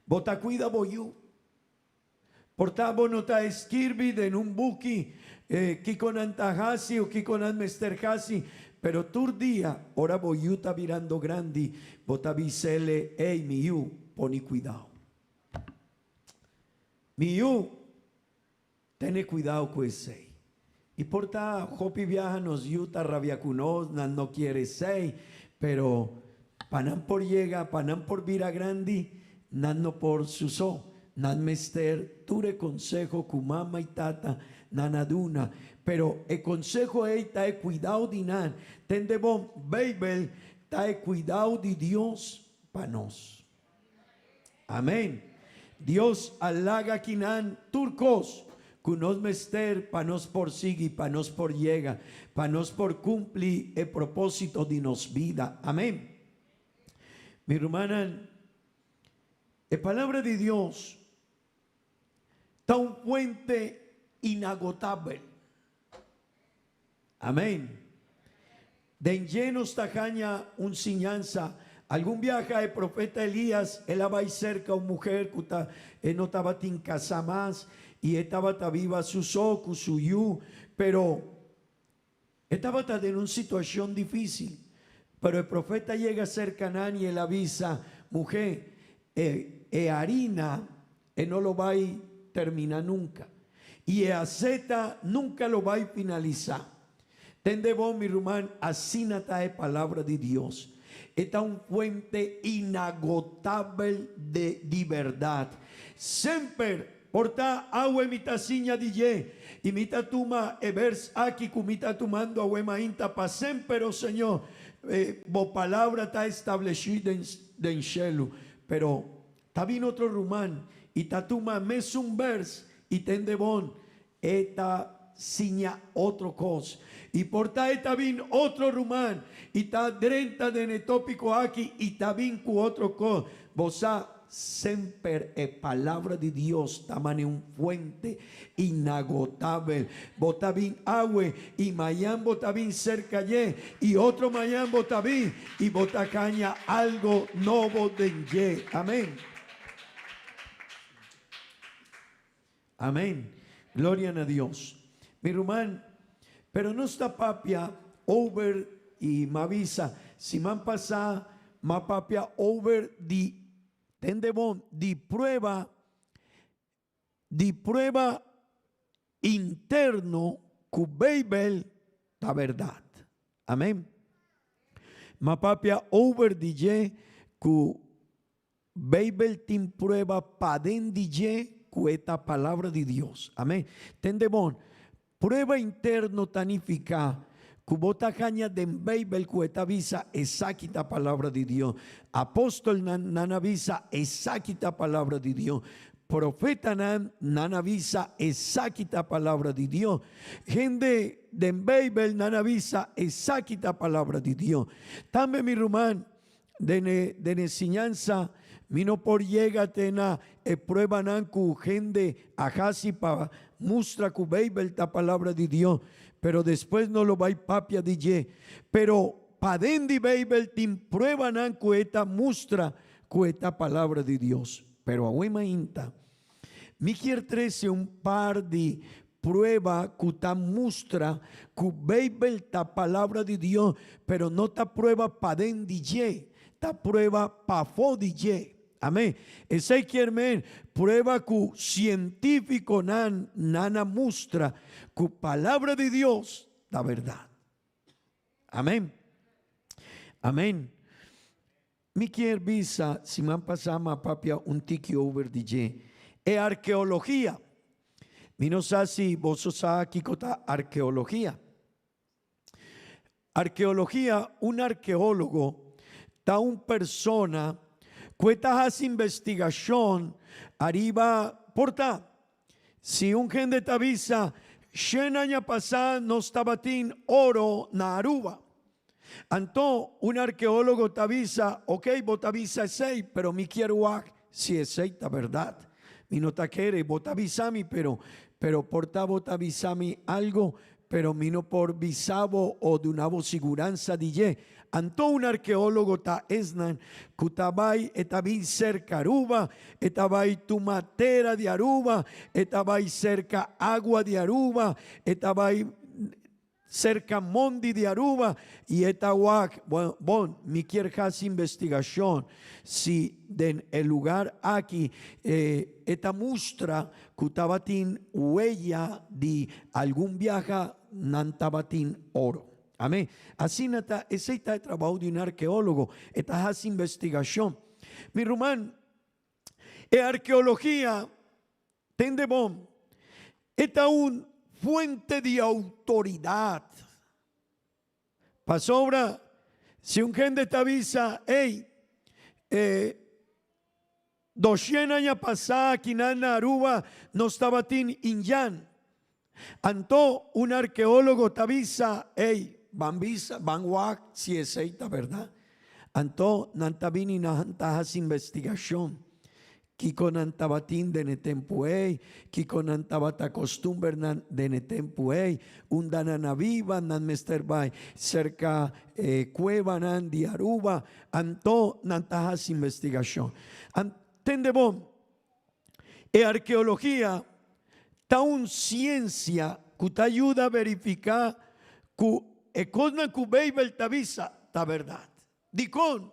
bo ta kuida bo yu. Por ta bo no ta skirbi den un buki kiko nan ta hasi o kiko nan mester hasi, pero tur dia ora bo yu ta birando grandi, bo ta bis'ele, Ey, mi yu, poni kuidao. Mi yu, tene kuidao ku esei. I por ta hopi biaha nos yu ta rabia ku nos, nan no kier esei, pero pa nan por yega, pa nan por bira grandi, nan no por su so. Nan mester tur e konseho ku mama i tata nan a duna. Pero e konseho ei ta e kuidao di nan. Tende bon, Beibel ta e kuidao di Dios pa nos. Amen. Dios a laga kinan tur kos ku nos mester pa nos por sigui, pa nos por yega, pa nos por kumpli e propósito di nos bida. Amen. Mi rumannan, e Palabra di Dios ta un fuente inagotabel. Amén. Den dje nos ta haña un siñansa. Algun biaha e profeta Elías el a bai serka un muher ku ta e no tabatin kasá mas i e tabata biba su so ku su yu, pero e tabata den un situashon difísil. Pero e profeta yega serka nan i el a bisa, Muhé, e e harina E no lo bai termina nunca. Y e aceta nunca lo bai finalisa. Tende bon, mi ruman, asina ta e Palabra di Dios. E ta un fuente inagotabel de di berdad. Semper, por ta awe mi ta siña di dje, y mi ta tuma e vers aki cu mi ta tumando awe mainta pa semper, O Señor, Bo Palabra ta estableci den shelu. Pero Ta bin otro ruman y ta tuma mesun bers y tende bon, e ta siña otro cos. Y por ta e ta bin otro ruman y ta drenta den e topico aki y ta bin cu otro cos. Bo sa, semper e Palabra di Dios ta mane un fuente inagotabel. Bo ta bin awe y mañan bo ta bin cerca dje y otro mañan bo ta bin y bo ta caña algo nobo den dje. Amen. Amen. Gloria na Dios. Mi ruman, pero nos ta papia over y m'a bisa siman pasa m'a papia over di, tende bon, di prueba Di prueba interno ku Beibel ta bèrdat. Amen. M'a papia over di dje ku Beibel tin prueba paden di dje ku e ta Palabra di Dios. Amen. Tende bon, prueba interno ta nifiká ku bo ta haña den Beibel ku e ta bisa esaki ta Palabra di Dios. Apòstelnan nan a bisa esaki ta Palabra di Dios. Profetanan nan a bisa esaki ta Palabra di Dios. Hende den Beibel nan a bisa esaki ta Palabra di Dios. Tambe mi ruman, Den e den e siñansa mi no por yega te na e pruebanan ku hende a hasi pa mustra ku Beibel ta Palabra di Dios, pero despues no lo bai papia di dje. Pero paden di Beibel tin pruebanan ku e ta mustra. ku e ta palabra di Dios. Pero awe mainta mi kier trese un par di prueba ku ta mustra ku Beibel ta palabra di Dios, pero no ta prueba paden di dje, ta prueba pafó di dje. Amén. Esei kier men prueba ku sientífikonan nan a mustra ku palabra di Dios ta bèrdat. Amén. Amén. Mi kier bisa, siman pasá mi a papia un tiki over di dje, e arkeologia. Mi no sa si boso sa kiko ta arkeologia. Arkeologia, un arkeólogo ta un persona ku e ta hasi investigashon ariba, por ta, si un hende ta bisa, shen aña pasá nos tabatin oro na Aruba. Anto un arkeólogo ta bisa, Ok, bo ta bisa esei, pero mi kier wak si esei ta bèrdat. Mi no ta kere, bo ta bisa mi, pero, pero por ta bo ta bisa mi algo, pero mi no por bisa bo o duna bo siguransa di dje. Anto un arkeólogo ta esnan ku ta bai, e ta bin serka Aruba, e ta bai tuma tera di Aruba, e ta bai serka agua di Aruba, e ta bai Serka mondi di Aruba y e ta wak, bueno, bon, mi kier haci investigacion si den e lugar aki e e ta mustra cu tabatin huella di algun biaha nan tabatin oro. Amen. Asina ta, esey ta e trabao di un arkeologo, e ta haci investigacion. Mi ruman, e arkeologia Tende bon, e ta un fuente di autoridad. Pasobra si un hende ta bisa, Ey, e doshen aña pasá akinan na Aruba nos tabatin indjan. Anto un arkeólogo ta bisa, Ey, ban bisa, ban wak si esey ta berdad. Anto nan ta bini nan ta hasi investigashon. Kiko nan tabatin den e tempu ei? Kiko nan tabata kostumbernan den e tempu ei? Unda nan a biba? Nan mester bai serka e kuebanan di Aruba. Anto nan ta hasi investigashon. Tende bon, e arkeologia ta un siensia ku ta yuda verifiká ku e kosnan ku Beibel ta bisa ta bèrdat. Dikon?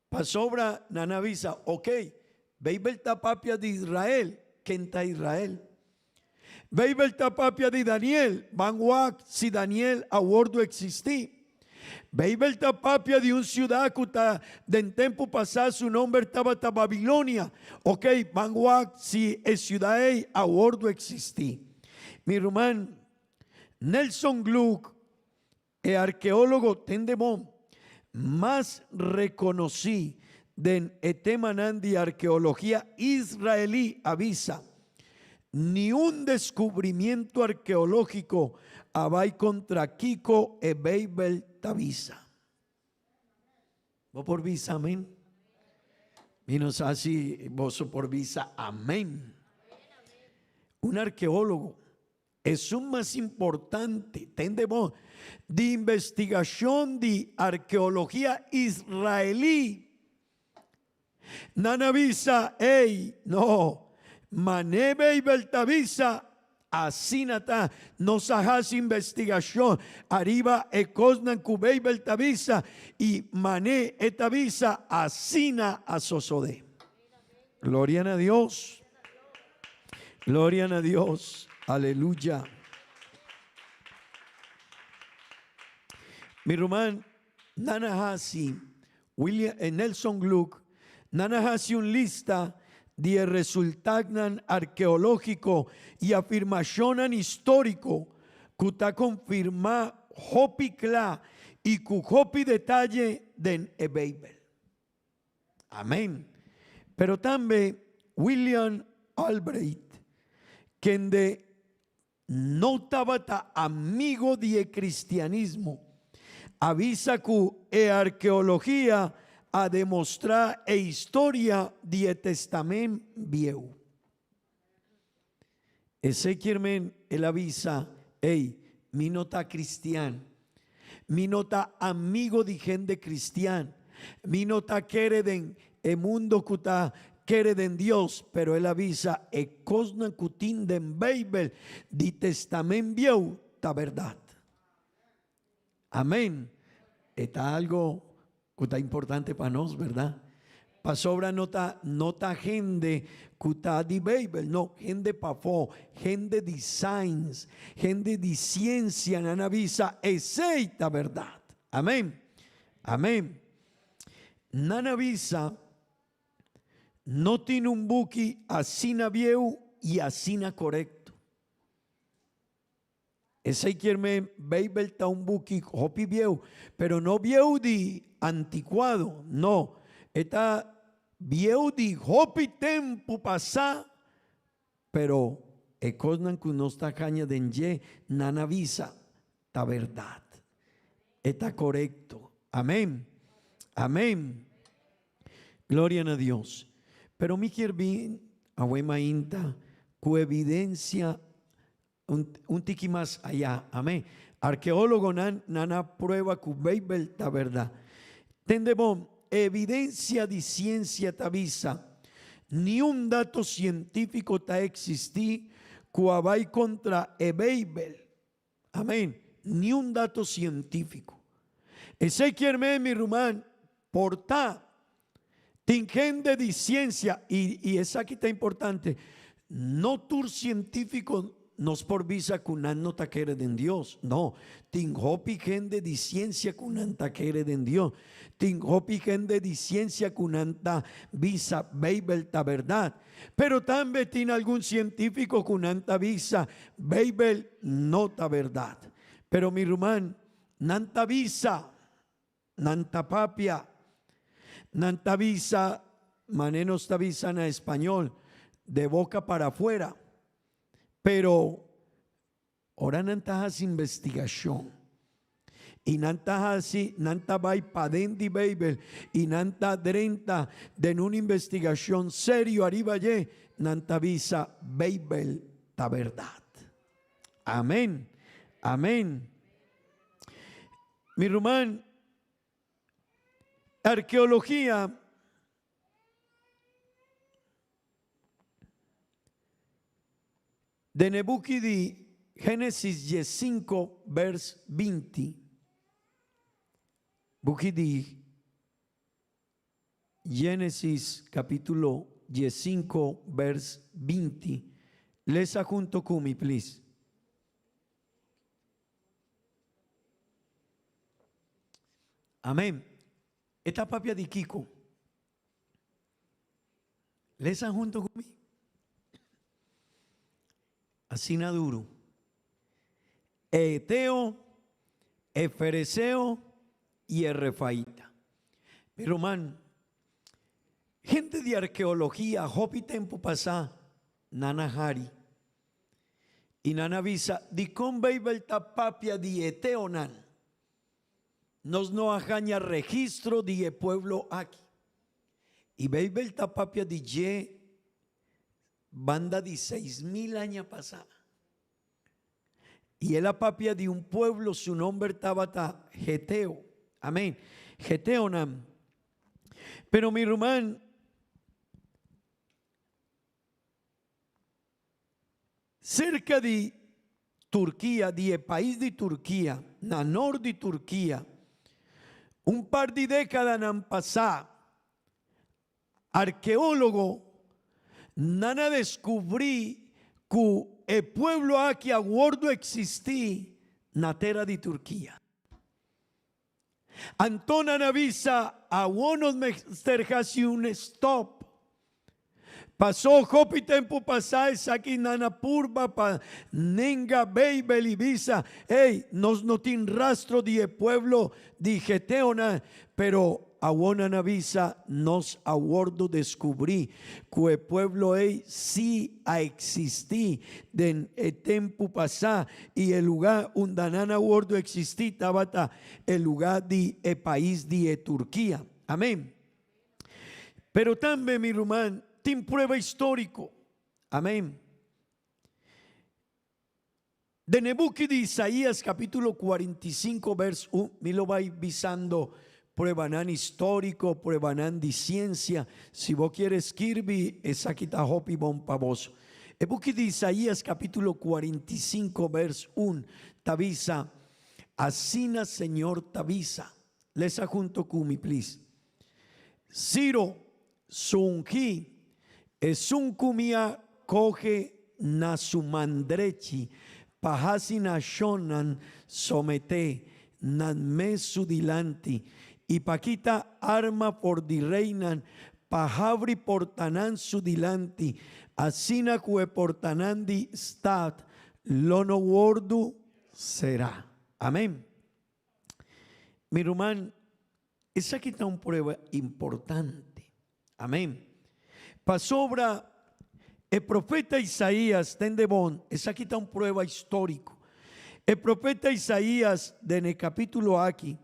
Pasobra nan a bisa, Ok, Beibel ta papia di Israel, ken ta Israel? Beibel ta papia di Daniel, ban wak si Daniel a wordu eksistí. Beibel ta papia di un siudat ku ta den tempu pasá su nomber tabata Babilonia, Ok, ban wak si e siudat ei a wordu eksistí. Mi ruman Nelson Gluck E arkeólogo tende bon mas rekonosí den e temanan di arkeologia israelí a bisa, Niun deskubrimiento arkeológiko a bai kontra kiko e Beibel ta bisa. Bo por bisa amen? Mi no sa si boso por bisa amen. Un arkeólogo Esun mas importante, tende bon, di investigashon di arkeologia israelí. Nan a bisa, Ey, no, man'e Beibel ta bisa, asina ta, nos a hasi investigashon ariba e kosnan ku Beibel ta bisa, i man'e e ta bisa, asina a sosodé. Gloria na Dios. Gloria na Dios. Aleluya. Mi ruman, nan a hasi, William, eh, Nelson Gluck, nan a hasi un lista di e resultatnan arkeológiko i afirmashonnan históriko ku ta konfirmá hopi kla i ku hopi detaye den e Beibel. Amén. Pero tambe William Albright, kende no tabata amigo di e cristianismo, a bisa cu e arkeologia a demostra e historia di e Testament Bieu. Esei kier men el a bisa, Ey, mi no ta cristian. Mi no ta amigo di hende cristian. Mi no ta kere den. e mundo ku ta kere den Dios, pero el a bisa e kosnan ku tin den Beibel di Testament Bieu ta bèrdat. Amén. E ta algo ku ta importante pa nos, bèrdat? Pasobra no ta no ta hende ku ta di Beibel, no, hende pafó, hende di science, hende di siensia nan a bisa esei ta bèrdat. Amén. Amén. Nan a bisa, No tin un buki asina bieu i asina korekto. Esei kier men Beibel ta un buki hopi bieu, pero no bieu di antikuado, no, e ta bieu di hopi tempu pasá, pero e kosnan ku nos ta haña den dje nan a bisa ta bèrdat, e ta korekto. Amén. Amén. Gloria na Dios. Pero mi kier bin awe mainta ku evidensia un, un tiki mas ayá. Amén. Arkeólogonan nan a prueba ku Beibel ta bèrdat. Tende bon, evidensia di siensia ta bisa, niun dato sientífiko ta eksistí ku a bai kontra e Beibel. Amén. Niun dato sientífiko. Esei kier men, mi ruman, por ta tin hende di siensia, i, i esaki ta importante, no tur sientífiko nos por bisa ku nan no ta kere den Dios. No, tin hopi hende di siensia ku nan ta kere den Dios. Tin hopi hende di siensia ku nan ta bisa Beibel ta bèrdat. Pero tambe tin algun sientífiko ku nan ta bisa Beibel no ta bèrdat. Pero mi ruman, nan ta bisa, nan ta papia, nan ta bisa mane nos ta bisa na español, de boca para afuera. Pero Ora nan ta hasi investigashon i nan ta hasi, nan ta bai paden di Beibel i nan ta drenta den un investigashon serio ariba dje, nan ta bisa Beibel ta bèrdat. Amen. Amen. Mi ruman, arkeologia Den e buki di Génesis diesinco vers 20, buki di Génesis capítulo diesinco vers 20, lesa hunto cu mi please. Amen. E ta papia di kico? Lesa hunto cu mi. Asina duru. E Eteo, e Fereseo y e Refaita. Mi ruman, hende di arkeologia hopi tempu pasá nan a hari i nan a bisa, Dikon Beibel ta papia di eteonan? Nos no a haña registro di e pueblo aki. I Beibel ta papia di dje banda di 6000 aña pasá. I el a papia di un pueblo su nomber tabata Geteo. Amén. Geteonan. Pero mi ruman, Serka di Turkia, di e pais di Turkia, na nort di Turkia, un par di dékadanan pasá, arkeólogo nan a deskubrí ku e pueblo aki a wòrdu eksistí na tera di Turkia. Anto nan a bisa, Awor nos mester hasi un stòp. Pasó hopi tempu pasá esaki nan a purba pa nenga Beibel i bisa, Ey, nos no tin rastro di e pueblo di geteonan, pero Awor nan a bisa, Nos a wordo descubrí cu e pueblo ei sí a existí den e tempu pasá i e lugá unda nan a wordo existí tabata e lugá di e pais di e Turkia. Amén. Pero tambe, mi ruman, tin prueba histórico. Amén. Den e buki di Isaías capítulo 45 vers 1, mi lo bai bisando. Pruebanan históriko, pruebanan di siensia. Si bo kier skirbi, esaki ta hopi bon pa boso. E buki di Isaías kapítulo 45 bèrs 1 ta bisa, Asina Señor ta bisa. Lesa hunto ku mi, plis. Siro, su ungí, esun ku mi a kohe na su man drechi pa hasi nashonnan someté nan mes su dilanti, i pa kita arma for di reinan pa habri portanan su dilanti, asina ku e portanan di stat lo no wòrdu será. Amèn. Mi ruman, esaki ta un prueba importante. Amén. Pasobra e profeta Isaías, tende bon, esaki ta un prueba histórico. E profeta Isaías den e capítulo aki,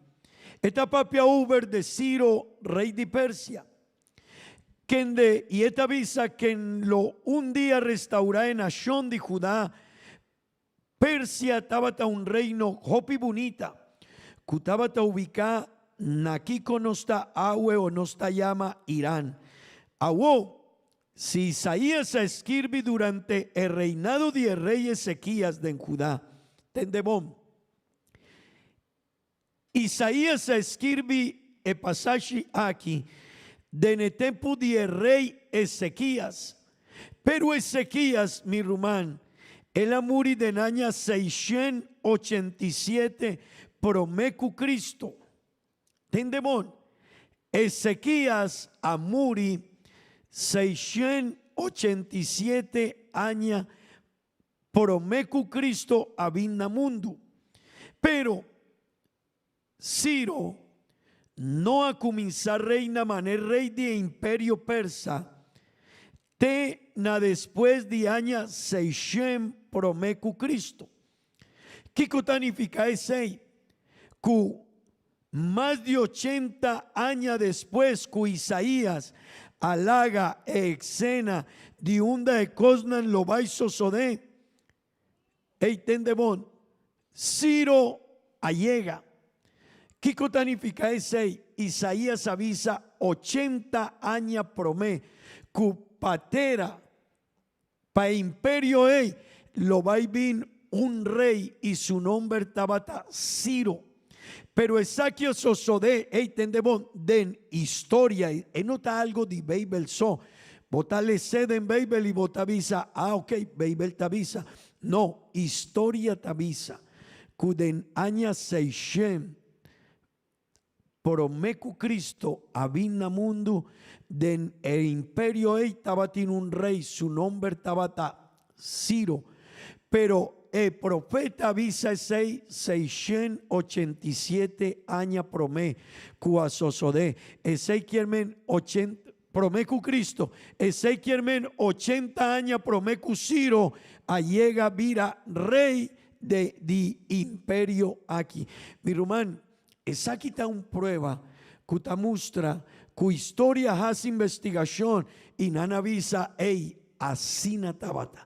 e ta papia over de Ciro, rey di Persia, kende, y e ta bisa ken lo un dia restaura e nacion di Judá. Persia tabata un reino hopi bunita ku tabata ubiká na kiko nos ta awe o nos ta yama Iran. Awó, si Isaías a skirbi durante e reinado di e rei Ezekias den Judá, tende bon. Isaías a skirbi e pasashi aki den e tempu di e rei Ezekias. Pero Ezekias, mi ruman, el a muri den aña 687 promé ku Cristo. Tende bon, Ezekias a muri 687 aña promé ku Cristo a bin na mundu. Pero, Ciro no a kuminsá reina manera rei di e Imperio Persa te na despues di aña seishen promé ku Cristo. Kiko ta nifiká esei? Ku Mas di ochenta aña despues ku Isaías a laga e eksena di unda e kosnan lo bai sosodé, ei tende bon, Siro a yega. Kiko ta nifiká esei? Isaías a bisa 80 aña promé ku pa tera, pa e imperio ei, lo bai bin un rei i su nomber tabata Siro. Pero esaki a sosodé, ei tende bon, den historia, e no ta algo di Beibel so. Bo ta les'é den Beibel i bo ta bisa, ah ok, Beibel ta bisa. No, historia ta bisa ku den aña seishen Promé ku Cristo a bin na mundu, den e imperio ei tabatin un rei, su nomber tabata Ciro. Pero e profeta a bisa esei 687 aña promé ku a sosodé. Esei kier men ochenta promé ku Cristo. Esei kier men 80 aña promé ku Ciro a yega bira rei de di imperio aki. Mi ruman, Esaki ta un prueba ku ta mustra ku historia hasi investigashon i nan a bisa ey asina tabata.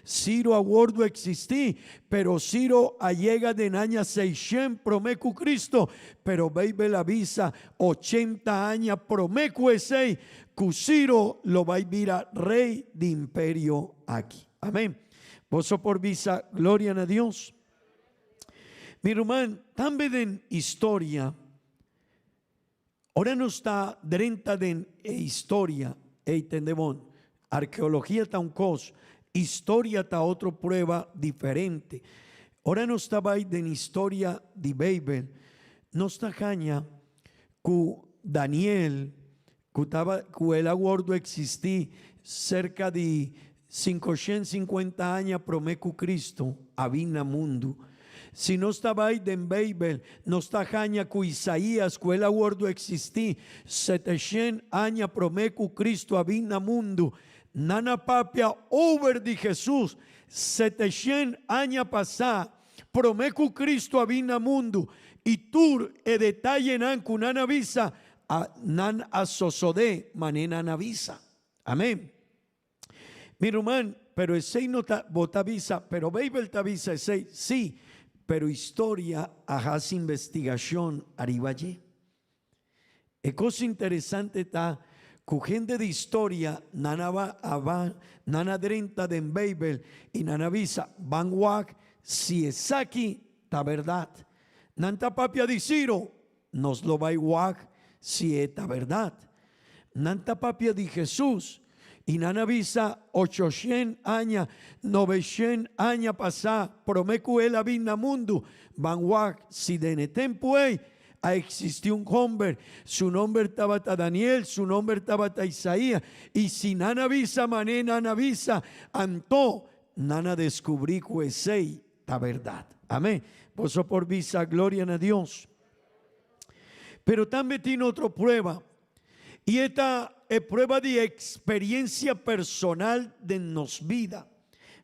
Ciro a wordu eksistí, pero Ciro a yega den aña 600 promé ku Cristo, pero Beibel a bisa 80 aña promé ku esei ku Ciro lo bai bira rei di imperio aki. Amén. Boso por bisa gloria na Dios? Mi ruman, tambe den historia, ora nos ta drenta den e historia, ey tende bon, arkeologia ta un kos, historia ta otro prueba diferente. Ora nos ta bai den historia di Beibel, nos ta haña ku Daniel, ku taba, ku el a wòrdu eksistí serka di 550 aña promé ku Kristu a bin na mundu. Si nos ta bai den Beibel, nos ta haña ku Isaías, ku el a wòrdu eksistí 700 aña promé ku Kristu a bin na mundu, nan a papia over di Hesus 700 aña pasá promé ku Kristu a bin na mundu, i tur e detayenan ku nan a bisa a nan a sosodé manera nan a bisa. Amén. Mi ruman, pero esei no ta, bo ta bisa, pero Beibel ta bisa esei, sí, pero historia a hasi investigashon ariba dje. E kos interesante ta ku hende di historia nan a ba a ba nan a drenta den Beibel i nan a bisa, Ban wak si esaki ta bèrdat. Nan ta papia di Siro, nos lo bai wak si e ta bèrdat. Nan ta papia di Hesus i nan a bisa ochoshen aña, noveshen aña pasá promé ku el a bin na mundu, ban wak si den e tempu ei a eksistí un hòmber, su nòmber tabata Daniel, su nòmber tabata Isaías, i si nan a bisa manera nan a bisa, anto nan a deskubrí ku esei ta bèrdat. Amén. Boso por bisa gloria na Dios. Pero tambe tin otro prueba, i e ta e prueba di eksperensia personal den nos bida.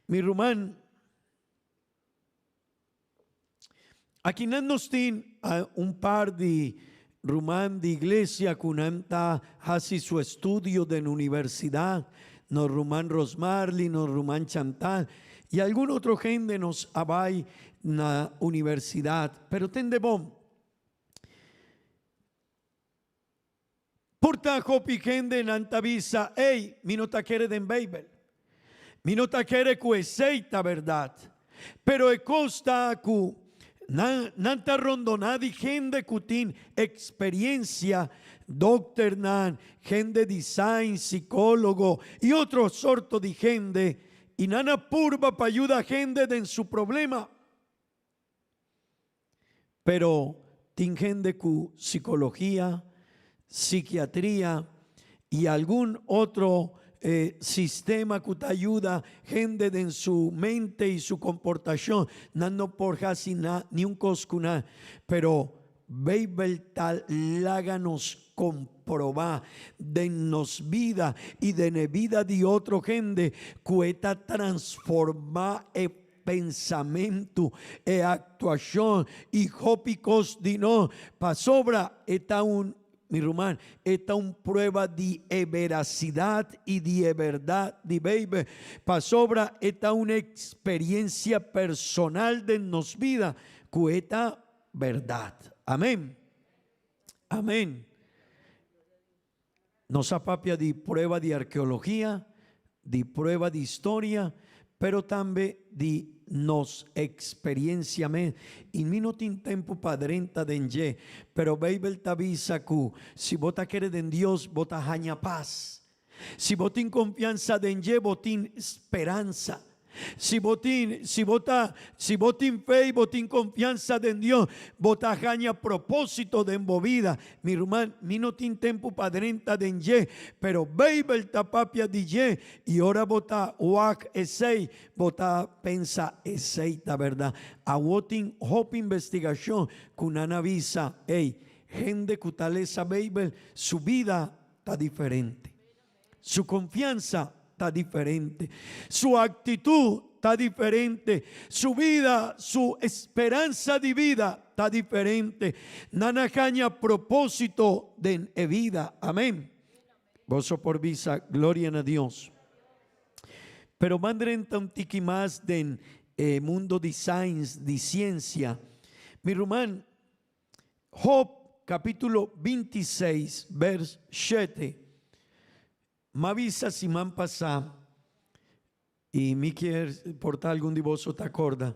Mi ruman, akinan nos tin un par di ruman di iglesia ku nan ta hasi su estudio den universidat, nos ruman Rosmarly, nos ruman Chantal, i algun otro hende nos a bai na universidat. Pero tende bon, Por ta hopi hende nan ta bisa, Ey, mi no ta kere den Beibel. Mi no ta kere ku esey ta bèrdat. Pero e kos ta ku nan nan ta rondoná di hende ku tin eksperiensia, dòkternan, hende di sains, sikólogo i otro sorto di hende, i nan a purba pa yuda hende den su problema. Pero tin hende ku sikologia, sikiatria i algun otro sistema ku ta yuda hende den su mente i su komportashon, nan no por hasi na niun kos ku nan. Pero Beibel ta laga nos komprobá den nos bida i den e bida di otro hende ku e ta transformá e pensamentu, e aktuashon i hopi kos di nos, pasobra e ta un, mi ruman, e ta un prueba di e berasidat i di e bèrdat di Beibel, pasobra e ta un eksperiensia personal den nos bida ku e ta bèrdat. Amen. Amen. Nos a papia di prueba di arkeologia, di prueba di historia, pero tambe di nos eksperiencia mes. I mi no tin tempu pa drenta den dje, pero Beibel ta bisa ku si bo ta kere den Dios, bo ta haña pas. Si bo tin konfiansa den dje, bo tin speransa. Si bo tin, si bo ta, si bo tin fe i bo tin konfiansa den Dios, bo ta haña propósito den bo bida. Mi ruman, mi no tin tempu pa drenta den dje, pero Beibel ta papia di dje, i ora bo ta wak esei, bo ta pensa esei ta bèrdat. Awo tin hopi investigashon ku nan a bisa, ey, hende ku ta lesa Beibel, su bida ta diferente. Su konfiansa ta diferente. Su aktitut ta diferente. Su bida, su speransa di bida ta diferente. Nan a haña propósito den e bida. Amén. Boso por bisa, Gloria na Dios. Pero ban drenta un tiki mas den e mundo di science, di siensia. Mi ruman, Job capítulo 26 vers 7. M'a bisa siman pasá i mi kier por ta algun di boso ta acorda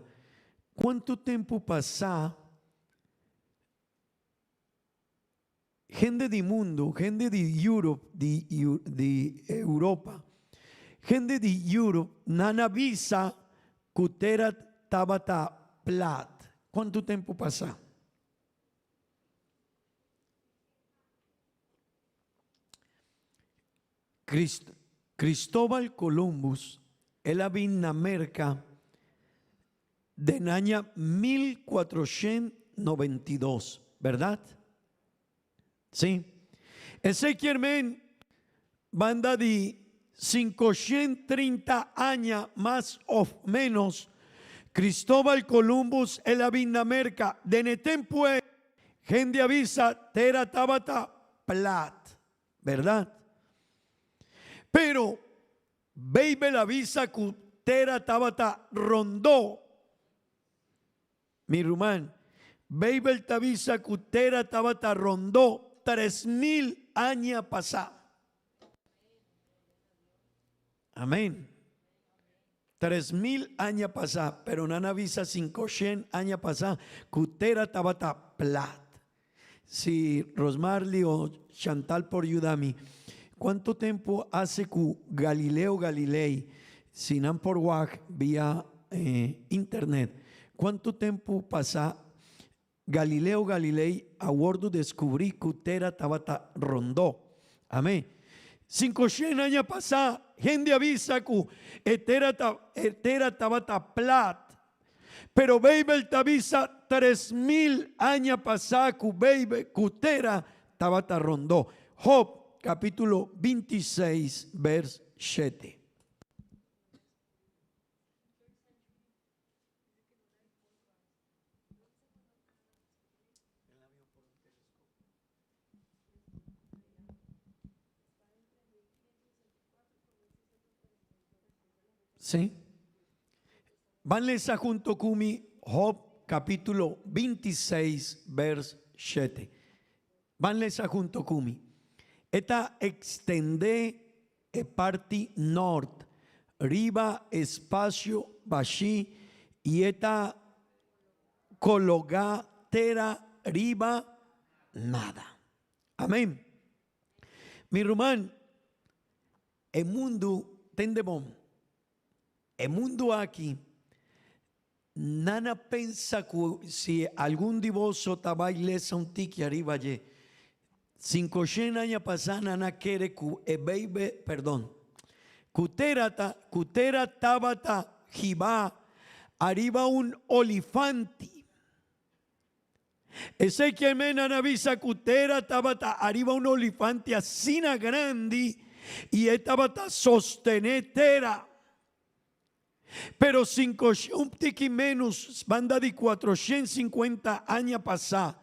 cuantu tempu pasá hende di mundu, hende di Europe, di di Europa, hende di Europe nan a bisa cu tera tabata plat. Cuantu tempu pasá? Cristóbal Columbus el a bin na Merca den aña 1492, berdad? Sí. Esey kier men banda di 530 aña mas of menos Cristóbal Columbus el a bin na Merca. Den e tempu ey hende a bisa tera tabata plat. Berdad. Pero Beibel a bisa ku tera tabata rondó. Mi ruman, Beibel ta bisa ku tera tabata rondó. 3000 aña pasá. Amén. 3000 aña pasá, pero nan a bisa 500 aña pasá ku tera tabata plat. Si Rosmarly o Chantal por yuda mi, kuantu tempu hasi ku Galileo Galilei, si nan por wak via internet, kuantu tempu pasá Galileo Galilei a wordu deskubrí ku tera tabata rondó. Amén. Sinkoshen aña pasá, hende a bisa ku e tera ta e tera tabata plat. Pero Beibel ta bisa 3000 aña pasá ku Beibel ku tera tabata rondó. Job kapítulo 26 bers 7. Sí. Ban lesa hunto ku mi Job capítulo 26 vers 7. Ban lesa hunto ku mi. E ta extendé e parti nort riba espasio bashí i e ta kologá tera riba nada. Amén. Mi ruman, e mundu tende bon. E mundu aki, nan a pensa ku si algun di boso ta bai lesa un tiki ariba dje, sinkoshen aña pasá nan a kere ku e Beibel, perdon, ku tera ta, ku tera tabata hibá ariba un olifanti. Esei kier men nan a bisa ku tera tabata ariba un olifanti asina grandi i e tabata sostené tera. Pero un tiki ménos banda di 450 aña pasá,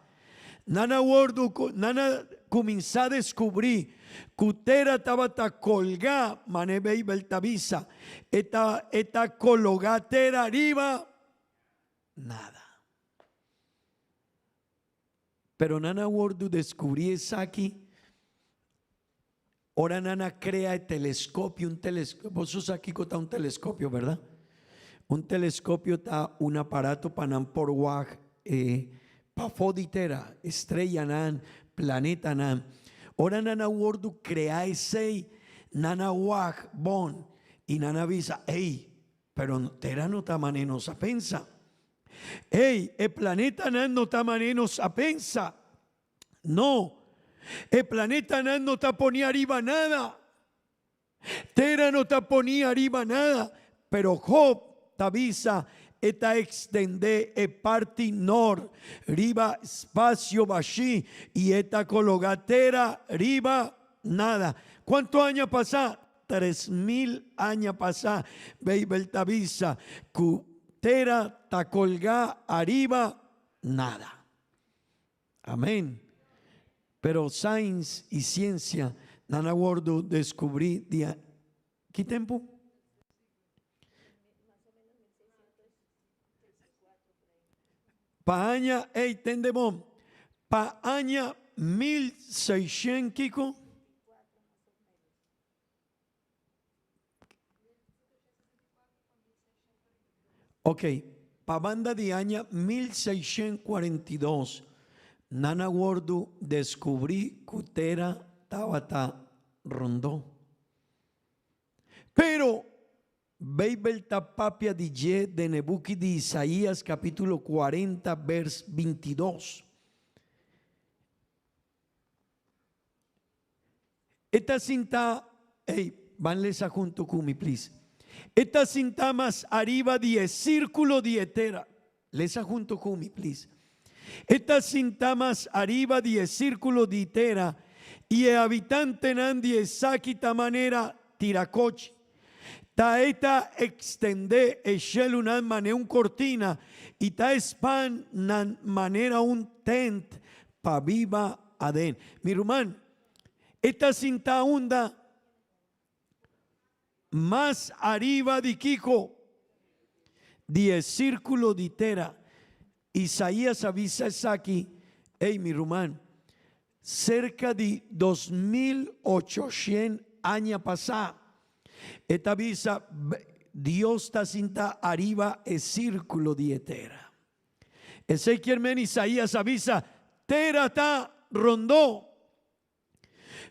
nan a wòrdu nan a kuminsá deskubrí ku tera tabata kolgá, manera Beibel ta bisa, e ta e ta kologá tera riba nada. Pero nan a wordu descubri esaki ora nan a crea e telescopio, un telescopio, boso sa kico ta un telescopio, verdad? Un telescopio ta un aparato pa nan por wak e pafó di tera, estrellanan, planetanan. Ora nan a wordu crea esey, nan a wak bon y nan a bisa, ey, Pero tera no ta manera nos a pensa. Ey, e planetanan no ta manera nos a pensa. No, e planetanan no ta poni ariba nada. Tera no ta poni ariba nada. Pero Job ta bisa e ta extende e parti nor riba spacio bashi y e ta cologa tera riba nada. Cuanto aña pasa? 3000 aña pasá, Beibel ta bisa ku tera ta kolgá ariba nada. Amén. Pero science i siensia nan a wòrdu deskubrí dia ki tempu? Pa aña, ey, tende bon, pa aña 1600 kiko? Ok, pa banda di aña 1642, nan a wordu deskubrí ku tera tabata rondó. Pero, Beibel ta papia di dje den e buki di Isaías kapítulo 40 bers 22. E ta sinta, ey, ban lesa hunto cu mi, please. E ta sinta mas ariba di e circulo di e tera. Lesa hunto cu mi, please. E ta sinta mas ariba di e circulo di tera y e habitantenan di esaki ta manera tiracochi. Ta e ta extende e shelunan mane un cortina y ta span nan manera un tent pa biba aden. Mi ruman, e ta sinta unda mas ariba di kiko? Di e sirkulo di tera. Isaías a bisa esaki, Ey, mi ruman, Serka di 2800 aña pasá, e ta bisa, Dios ta sinta ariba e sírkulo di e tera. Esei kier men Isaías a bisa, Tera ta rondó.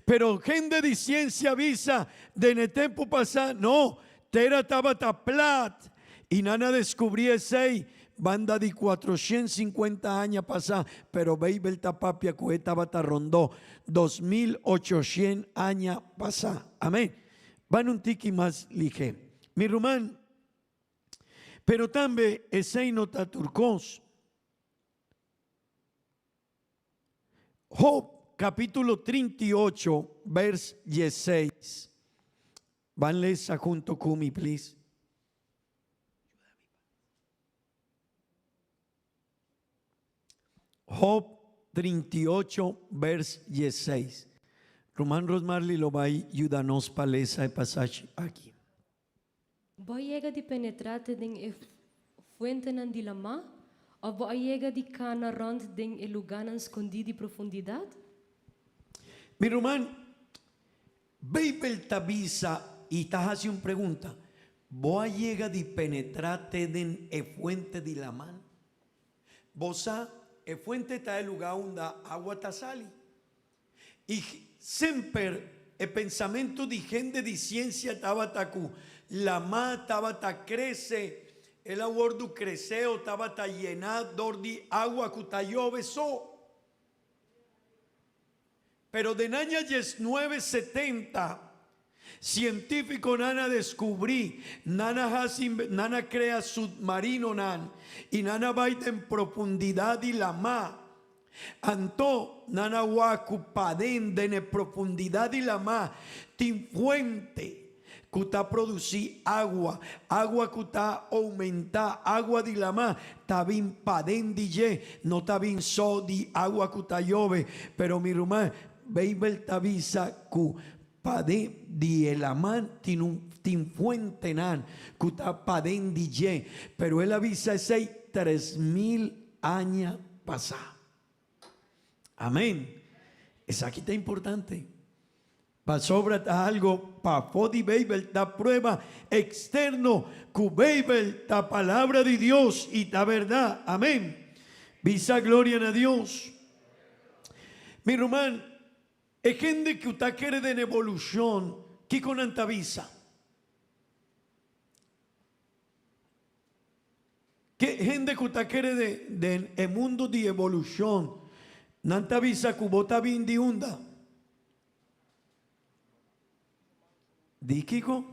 Pero hende di siensia a bisa den e tempu pasá, no, tera tabata plat. I nan a deskubrí esei banda di 450 aña pasá, pero Beibel ta papia ku e tabata rondó 2800 aña pasá. Amén. Ban un tiki mas lihé. Mi ruman, pero tambe esei no ta tur kos. Job capítulo 38 vers 16. Ban lesa hunto cu mi, please. Job 38 vers 16. Ruman Rosmarly lo bay yuda nos pa lesa e pasashi aki. Bo a yega di penetrá te den e fuentenan di lamá? Òf bo a yega di kana rònt den e lugánan skondí di profundidat? Mi ruman, Beibel ta bisa i ta hasi un pregunta, Bo a yega di penetrá te den e fuente di laman? Bo sa, e fuente ta e lugá unda awa ta sali. I semper e pensamentu di hende di siensia tabata ku lamá tabata krese, el a wòrdu kresé o tabata yená dor di awa ku ta yobe so. Pero den aña 1970, sientífikonan a deskubrí, nan a hasi, nan a krea supmarinonan i nan a bai den profundidat di lamá. Anto nan a wak ku paden den e profundidat di lamá tin fuente ku ta produsí agua, agua ku ta oumentá, agua di lamá ta bin paden di dje, no ta bin so di agua ku ta yobe. Pero mi ruman, Beibel ta bisa ku paden di e lamá tin un tin fuentenan ku ta paden di dje, pero el a bisa esei 3000 aña pasá. Amén. Esaki ta importante. Pasobra ta algo pafó di Beibel ta prueba externo ku Beibel ta palabra di Dios i ta bèrdat. Amén. Bisa gloria na Dios. Mi ruman, e hende ku ta kere den evolushon, kiko nan ta bisa? Ke hende ku ta kere den e mundu di evolushon, nan ta bisa ku bo ta bin di unda? Di kiko?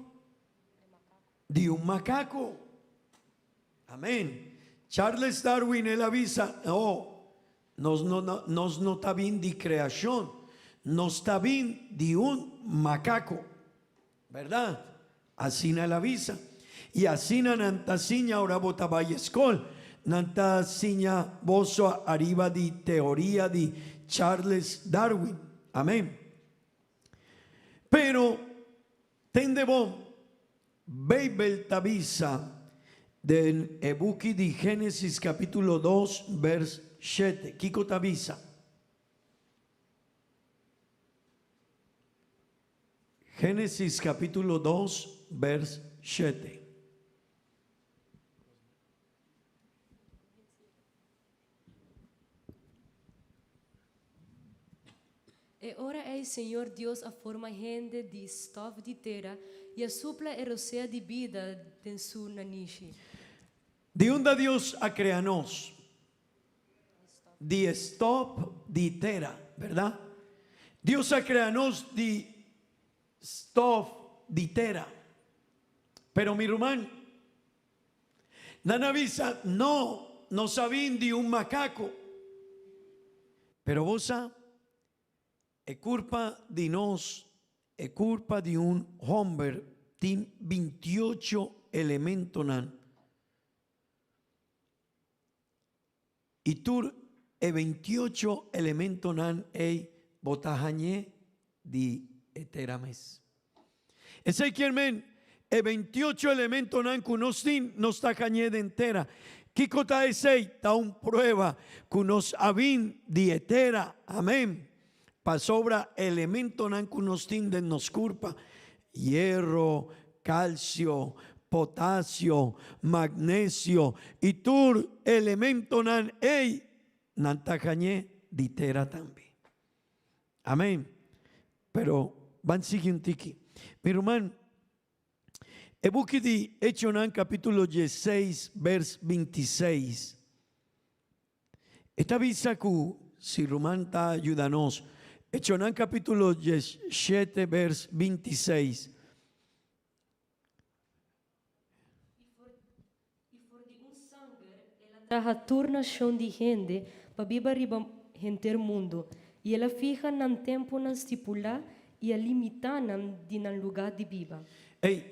Di un makako. Amen. Charles Darwin el a bisa, Oh, nos no nos no ta bin di kreashon, nos ta bin di un makako. Berdad? Asina el a bisa. I asina nan ta siña ora bo ta bai eskol. Nan ta siña boso ariba di teoria di Charles Darwin. Amen. Pero, tende bon, Beibel ta bisa den e buki di Génesis capítulo 2 vers 7. Kiko ta bisa? Génesis capítulo 2 vers 7. E ora ei Señor Dios a forma hende di stof di tera i a supla e rosea di bida den su nanishi. Di unda Dios a crea nos? Di stop di tera, berdad? Dios a crea nos di stof di tera. Pero mi ruman, nan a bisa, no, nos a bin di un macaco. Pero bo sa, e curpa di nos, e curpa di un homber tin 28 elementonan. I tur e 28 elementonan ei bo ta hañ'é di e tera mes. Esei kier men e 28 elementonan ku nos tin, nos ta hañ'é den tera. Kiko ta esei? Ta un prueba ku nos a bin di e tera. Amén. Pasobra elementonan ku nos tin den nos kurpa, hierro, kalsio, potasio, magnesio i tur elementonan ei, nan ta hañ'é di tera tambe. Amén. Pero ban sigui un tiki. Mi ruman, e buki di Echonan kapítulo diesseis bers bintiseis e ta bisa ku si ruman ta yuda nos, Echonan kapítulo diesshete bers bintiseis. I for di un sanger el a traha tur nashon di hende pa biba riba henter mundu, i el a fiha nan tempunan stipulá i a limitá nan di nan lugá di biba. Ey,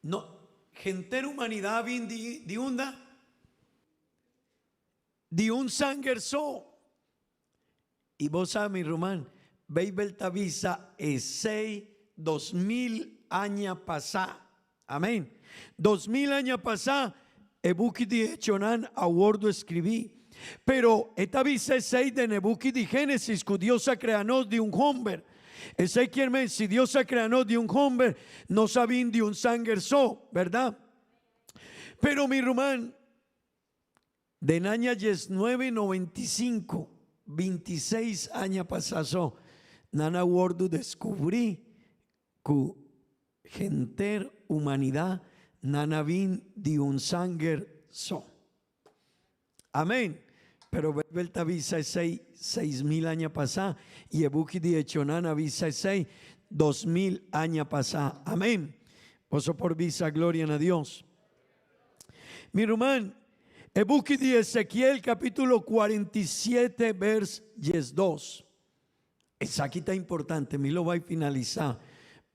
no, henter humanidat a bin di di unda? Di un sanger so. I bo sa, mi ruman, Beibel ta bisa esei 2000 aña pasá. Amén. 2000 aña pasá e buki di Echonan a wòrdu eskribí. Pero e ta bisa esei den e buki di Génesis ku Dios a krea nos di un hòmber. Esei kier men si Dios a krea nos di un hòmber, nos a bin di un sanger so, bèrdat? Pero mi ruman, Den aña 1995, 26 aña pasá so, nan a wòrdu deskubrí ku henter humanidat nan a bin di un sanger so. Amén! Pero Beibel ta bisa esei 6000 aña pasá i e buki di Echonan a bisa esei 2000 aña pasá. Amén! Boso por bisa gloria na Dios. Mi ruman, e buki di Ezekiel capítulo 47 vers 12. Esaki ta importante, mi lo bai finalisá,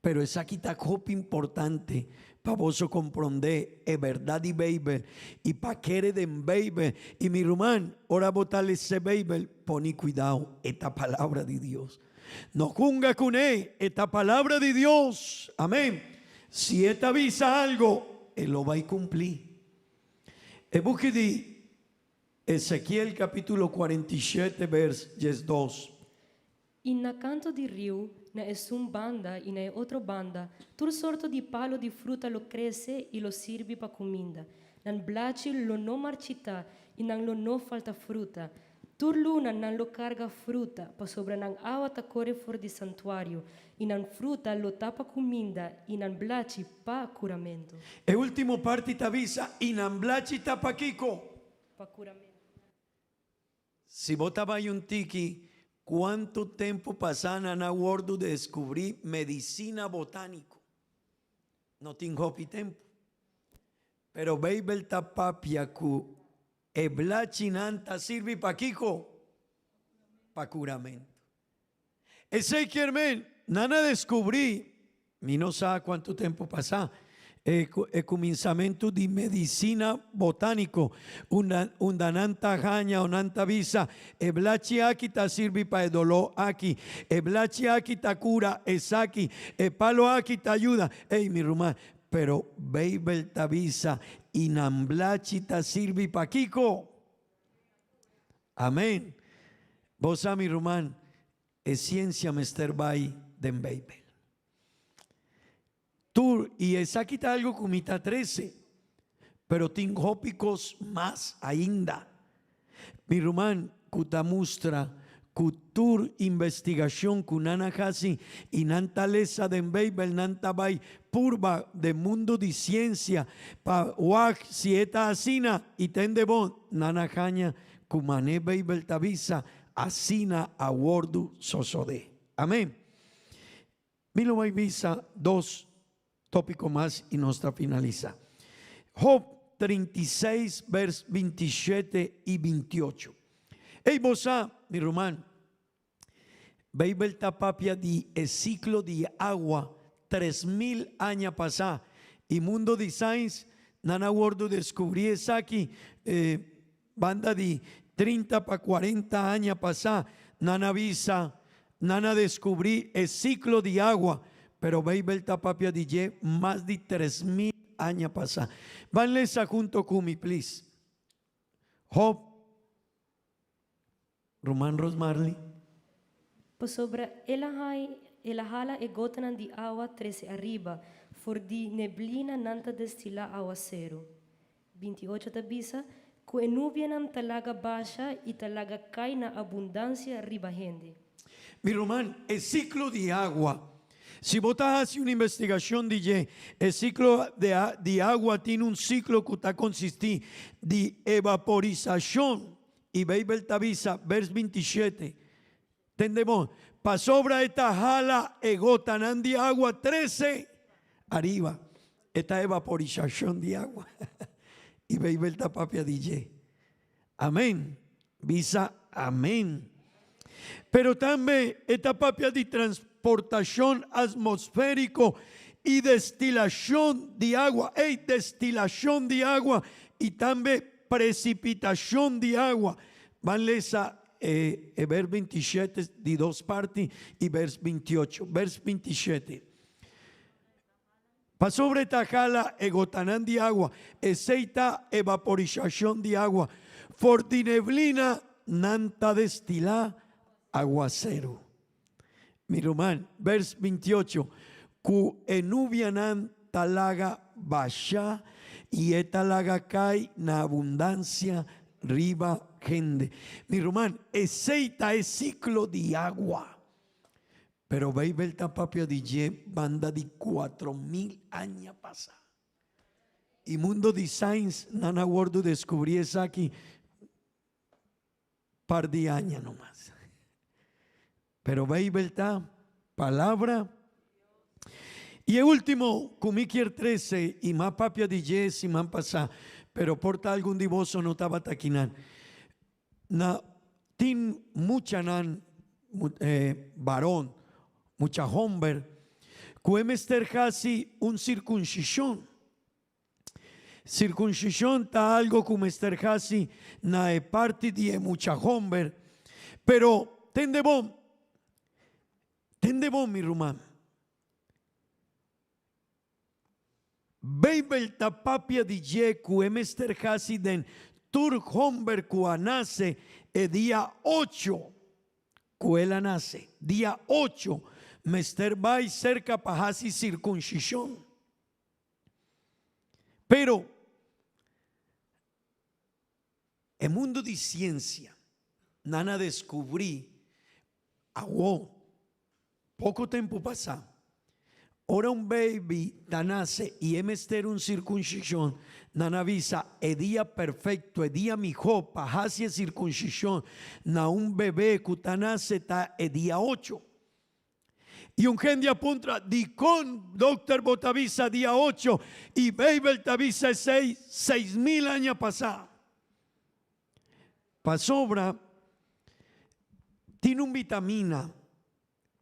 pero esaki ta hopi importante pa boso comprendé e berdad di Beibel i pa kere den Beibel. I mi ruman, ora bo ta lesa e Beibel, poni cuidao, e ta palabra di Dios. No hunga kuné, e ta palabra di Dios. Amén. Si e ta bisa algo, e lo bai kumplí. E buki di Ezekiel kapítulo 47 bers 12. I na kanto di riu, na esun banda i na e otro banda, tur sorto di palu di fruta lo krese i lo sirbi pa kuminda. Nan blachi lo no marchitá i nan lo no falta fruta. Tur luna nan lo karga fruta, pasobra nan awa ta kore for di santuario, i nan fruta lo ta pa kuminda i nan blachi pa kuramentu. E último parti ta bisa, I nan blachi ta pa kiko? Pa kuramentu. Si bo ta bai un tiki, kuantu tempu pasá nan a wòrdu deskubrí medisina botániko? No tin hopi tempu. Pero Beibel ta papia ku E blachinan ta sirbi pa kiko? Pa kuramentu. Esei kier men, nan a deskubrí, mi no sa kuantu tempu pasá, e e kuminsamentu di medisina botániko, unda unda nan ta haña o nan ta bisa, e blachi aki ta sirbi pa e doló aki, e blachi aki ta kura esaki, e palo aki ta yuda. Ey, mi ruman, Pero Beibel ta bisa, I nan blachi ta sirbi pa kiko? Amen. Bo sa mi ruman, e siensia mester bai den Beibel. Tur, i esaki ta algu ku mi ta trese, pero tin hopi kos mas ainda. Mi ruman ku ta mustra ku tur investigashon ku nan a hasi i nan ta lesa den Beibel nan ta bai purba den mundu di siensia pa wak si e ta asina i tende bon nan a haña ku man'e Beibel ta bisa asina a wòrdu sosodé. Amen. Mi lo bai bisa dos tópiko mas i nos ta finalisá. Job 36 bers 27 i 28. Ey bo sa, mi ruman, Beibel ta papia di e siklo di awa 3000 aña pasá i mundo di science nan a wordu deskubrí esaki Banda di 30 pa 40 aña pasá, nan a bisa, Nan a deskubrí e siklo di awa, pero Beibel ta papia di dje mas di 3000 aña pasá. Ban lesa hunto ku mi, plis. Job, Ruman Rosmarly. Pasobra el a hai, el a hala e gotanan di awa trese ariba, for di neblina nan ta destilá awaseru. 28 ta bisa ku e nubianan ta laga basha i ta laga kai na abundansia riba hende. Mi ruman, e siklo di agua, si bo ta hasi un investigashon di dje, e siklo di agua tin un siklo ku ta konsistí di evaporisashon, i Beibel ta bisa, bers 27, Tende bon, pasobra e ta hala e gotanan di agua trese ariba, e ta evaporisashon di agua. I Beibel ta papia di dje. Amen. Bisa amen. Pero tambe e ta papia di transportashon atmosfériko i destilashon di agua. Ey, destilashon di agua i tambe presipitashon di agua. Ban lesa e e vers 27 di dos parti i vers 28. Vers 27. Pasobra e ta hala e gotanan di agua, esei ta evaporisashon di agua. For di neblina nan ta destilá aguaseru. Mi ruman, vers 28, ku e nubianan ta laga basha i e ta laga kai na abundansia riba hende. Mi ruman, esei ta e siklo di agua. Pero Beibel ta papia di dje banda di 4000 aña pasá. I mundo di science nan a wordu descubrí esaki par di aña nomas. Pero Beibel ta palabra. I e último ku mi kier trese, i m'a papia di dje siman pasá, pero por ta algun di boso no tabata akinan. Na tin muchanan baron, mucha homber, ku e mester hasi un sirkunsishon. Sirkunsishon ta algo ku mester hasi na e parti di e mucha homber. Pero tende bon, tende bon mi ruman. Beibel ta papia di dje ku e mester hasi den tur homber ku a nase e dia ocho ku el a nase. Dia ocho mester bai serka pa hasi sirkunsishon. Pero e mundu di siensia nan a deskubrí awo, poko tempu pasá, ora un beibi ta nase i e mester un sirkunsishon, nan a bisa e dia perfekto, e dia mihó pa hasi e sirkunsishon na un bebé ku ta nase ta e dia ocho. I un hende a puntra, Dikon dokter bo ta bisa dia ocho i Beibel ta bisa esei 6000 aña pasá? Pasobra tin un bitamina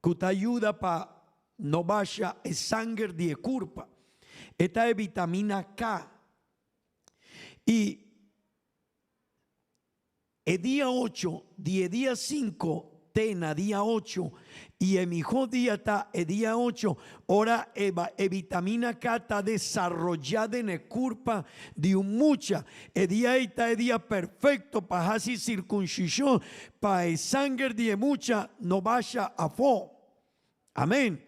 ku ta yuda pa no basha e sanger di e kurpa. E ta e bitamina K. I E dia ocho, di e dia sinku te na dia ocho, i e mihó dia ta e dia ocho, ora e e vitamina K ta desaroyá den e kurpa di un mucha. E dia ei ta e dia perfekto pa hasi sirkunshishon pa e sanger di e mucha no basha afó. Amèn.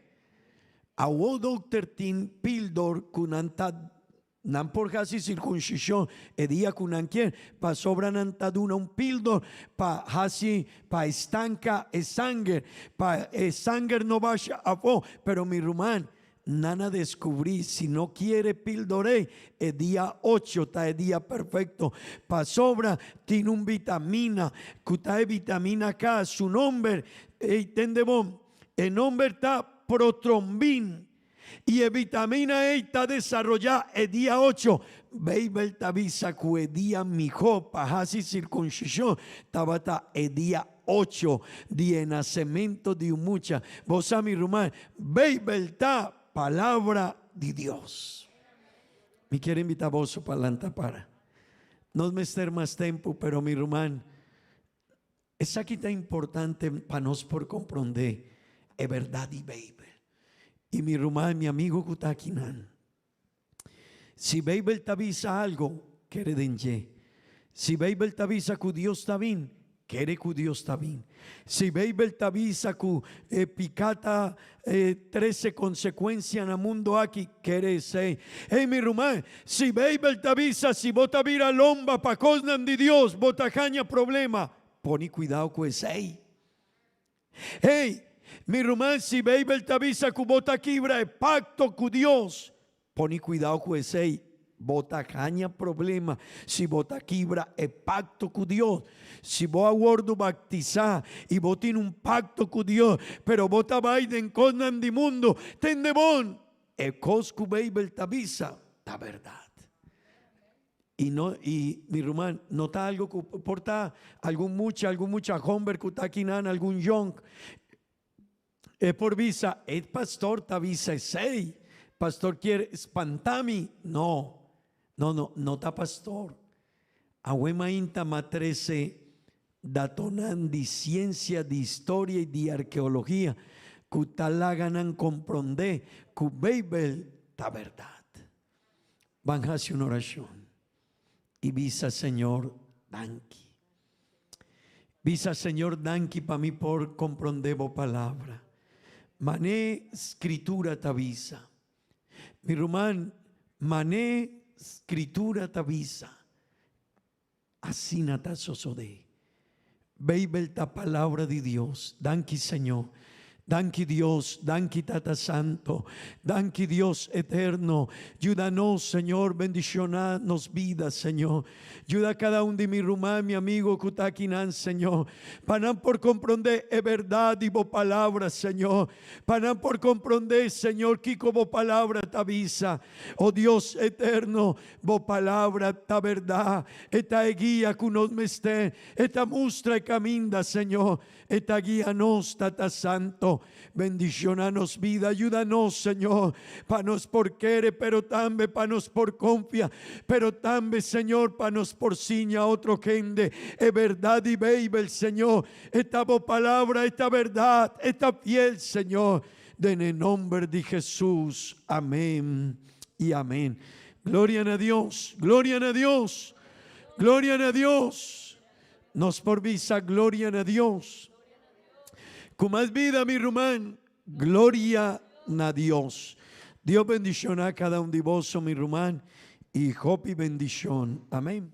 Awor dokter tin pildor ku nan ta Nan por hasi sirkunsishon e dia ku nan kier, pasobra nan ta duna un pildor pa hasi pa estanka e sanger, pa e sanger no basha afó. Pero mi ruman, nan a deskubrí si no kier e pildor ei, e dia ocho ta e dia perfekto, pasobra tin un vitamina ku ta e vitamina K, su nomber, ei tende bon, e nomber ta protrombin. I e vitamina ei ta desaroyá e dia ocho. Beibel ta bisa ku e dia mihó pa hasi sirkunsishon tabata e dia ocho di e nasementu di un mucha. Bo sa mi ruman, Beibel ta Palabra di Dios. Mi kier invitá boso pa lanta para. Nos mester mas tempu, pero mi ruman, Esaki ta importante pa nos por komprondé e bèrdat di Beibel. I mi ruman, mi amigu ku ta akinan, si Beibel ta bisa algu, kere den dje. Si Beibel ta bisa ku Dios ta bin, Kere ku Dios ta bin. Si Beibel ta bisa ku e piká ta trese konsekuensia na mundu aki, kere esei. Ey mi ruman, si Beibel ta bisa si bo ta bira lomba pa kosnan di Dios, bo ta haña problema, pone kuidao ku esei. Hey, mi ruman, si Beibel ta bisa ku bo ta kibra e pakto ku Dios, pone kuidao ku esei. Bo ta haña problema si bo ta kibra e pakto ku Dios. Si bo a wòrdu baktisá i bo tin un pakto ku Dios, pero bo ta bai den kosnan di mundu, tende bon, e kos ku Beibel ta bisa ta bèrdat. I no, i mi ruman, no ta algo ku por ta algun mucha, algun mucha homber ku ta akinan, algun yong, e por bisa, e pastor ta bisa esei, pastor kier spanta mi. No, no, no, no ta pastor. Awe mainta m'a trese datonan di siensia, di historia i di arkeologia ku ta laga nan komprondé ku Beibel ta bèrdat. Ban hasi un orashon i bisa Señor danki. Bisa Señor danki pa mi por komprondé bo palabra. Mané Skritura ta bisa. Mi ruman, mané Skritura ta bisa. Asina ta sosodé. Beibel ta palabra di Dios. Danki Señor. Danki Dios. Danki Tata Santo. Danki Dios Eterno. Yuda nos Señor. Bendiciona nos bida Señor. Yuda cada un di mi ruman, mi amigo cu ta akinan Señor. Pa nan por comprende e berdad di bo palabra Señor. Pa nan por comprende Señor kico bo palabra ta bisa. O Dios Eterno, Bo palabra ta berdad, e ta e guia cu nos mester, e ta mustra e caminda, Señor, e ta guia nos, Tata Santo. Bendiciona nos bida, yuda nos, Señor, pa nos por kere, pero tambe pa nos por confia, pero tambe, Señor, pa nos por siña otro hende e berdad di Bijbel, Señor. E ta Bo palabra, e ta berdad, e ta fiel, Señor. Den e nomber di Jesus. Amén y amén. Gloria na Dios, gloria na Dios, gloria na Dios. Nos por bisa gloria na Dios. Ku mas bida mi ruman, gloria na Dios. Dios bendiciona cada un di boso mi ruman y hopi bendicion. Amén.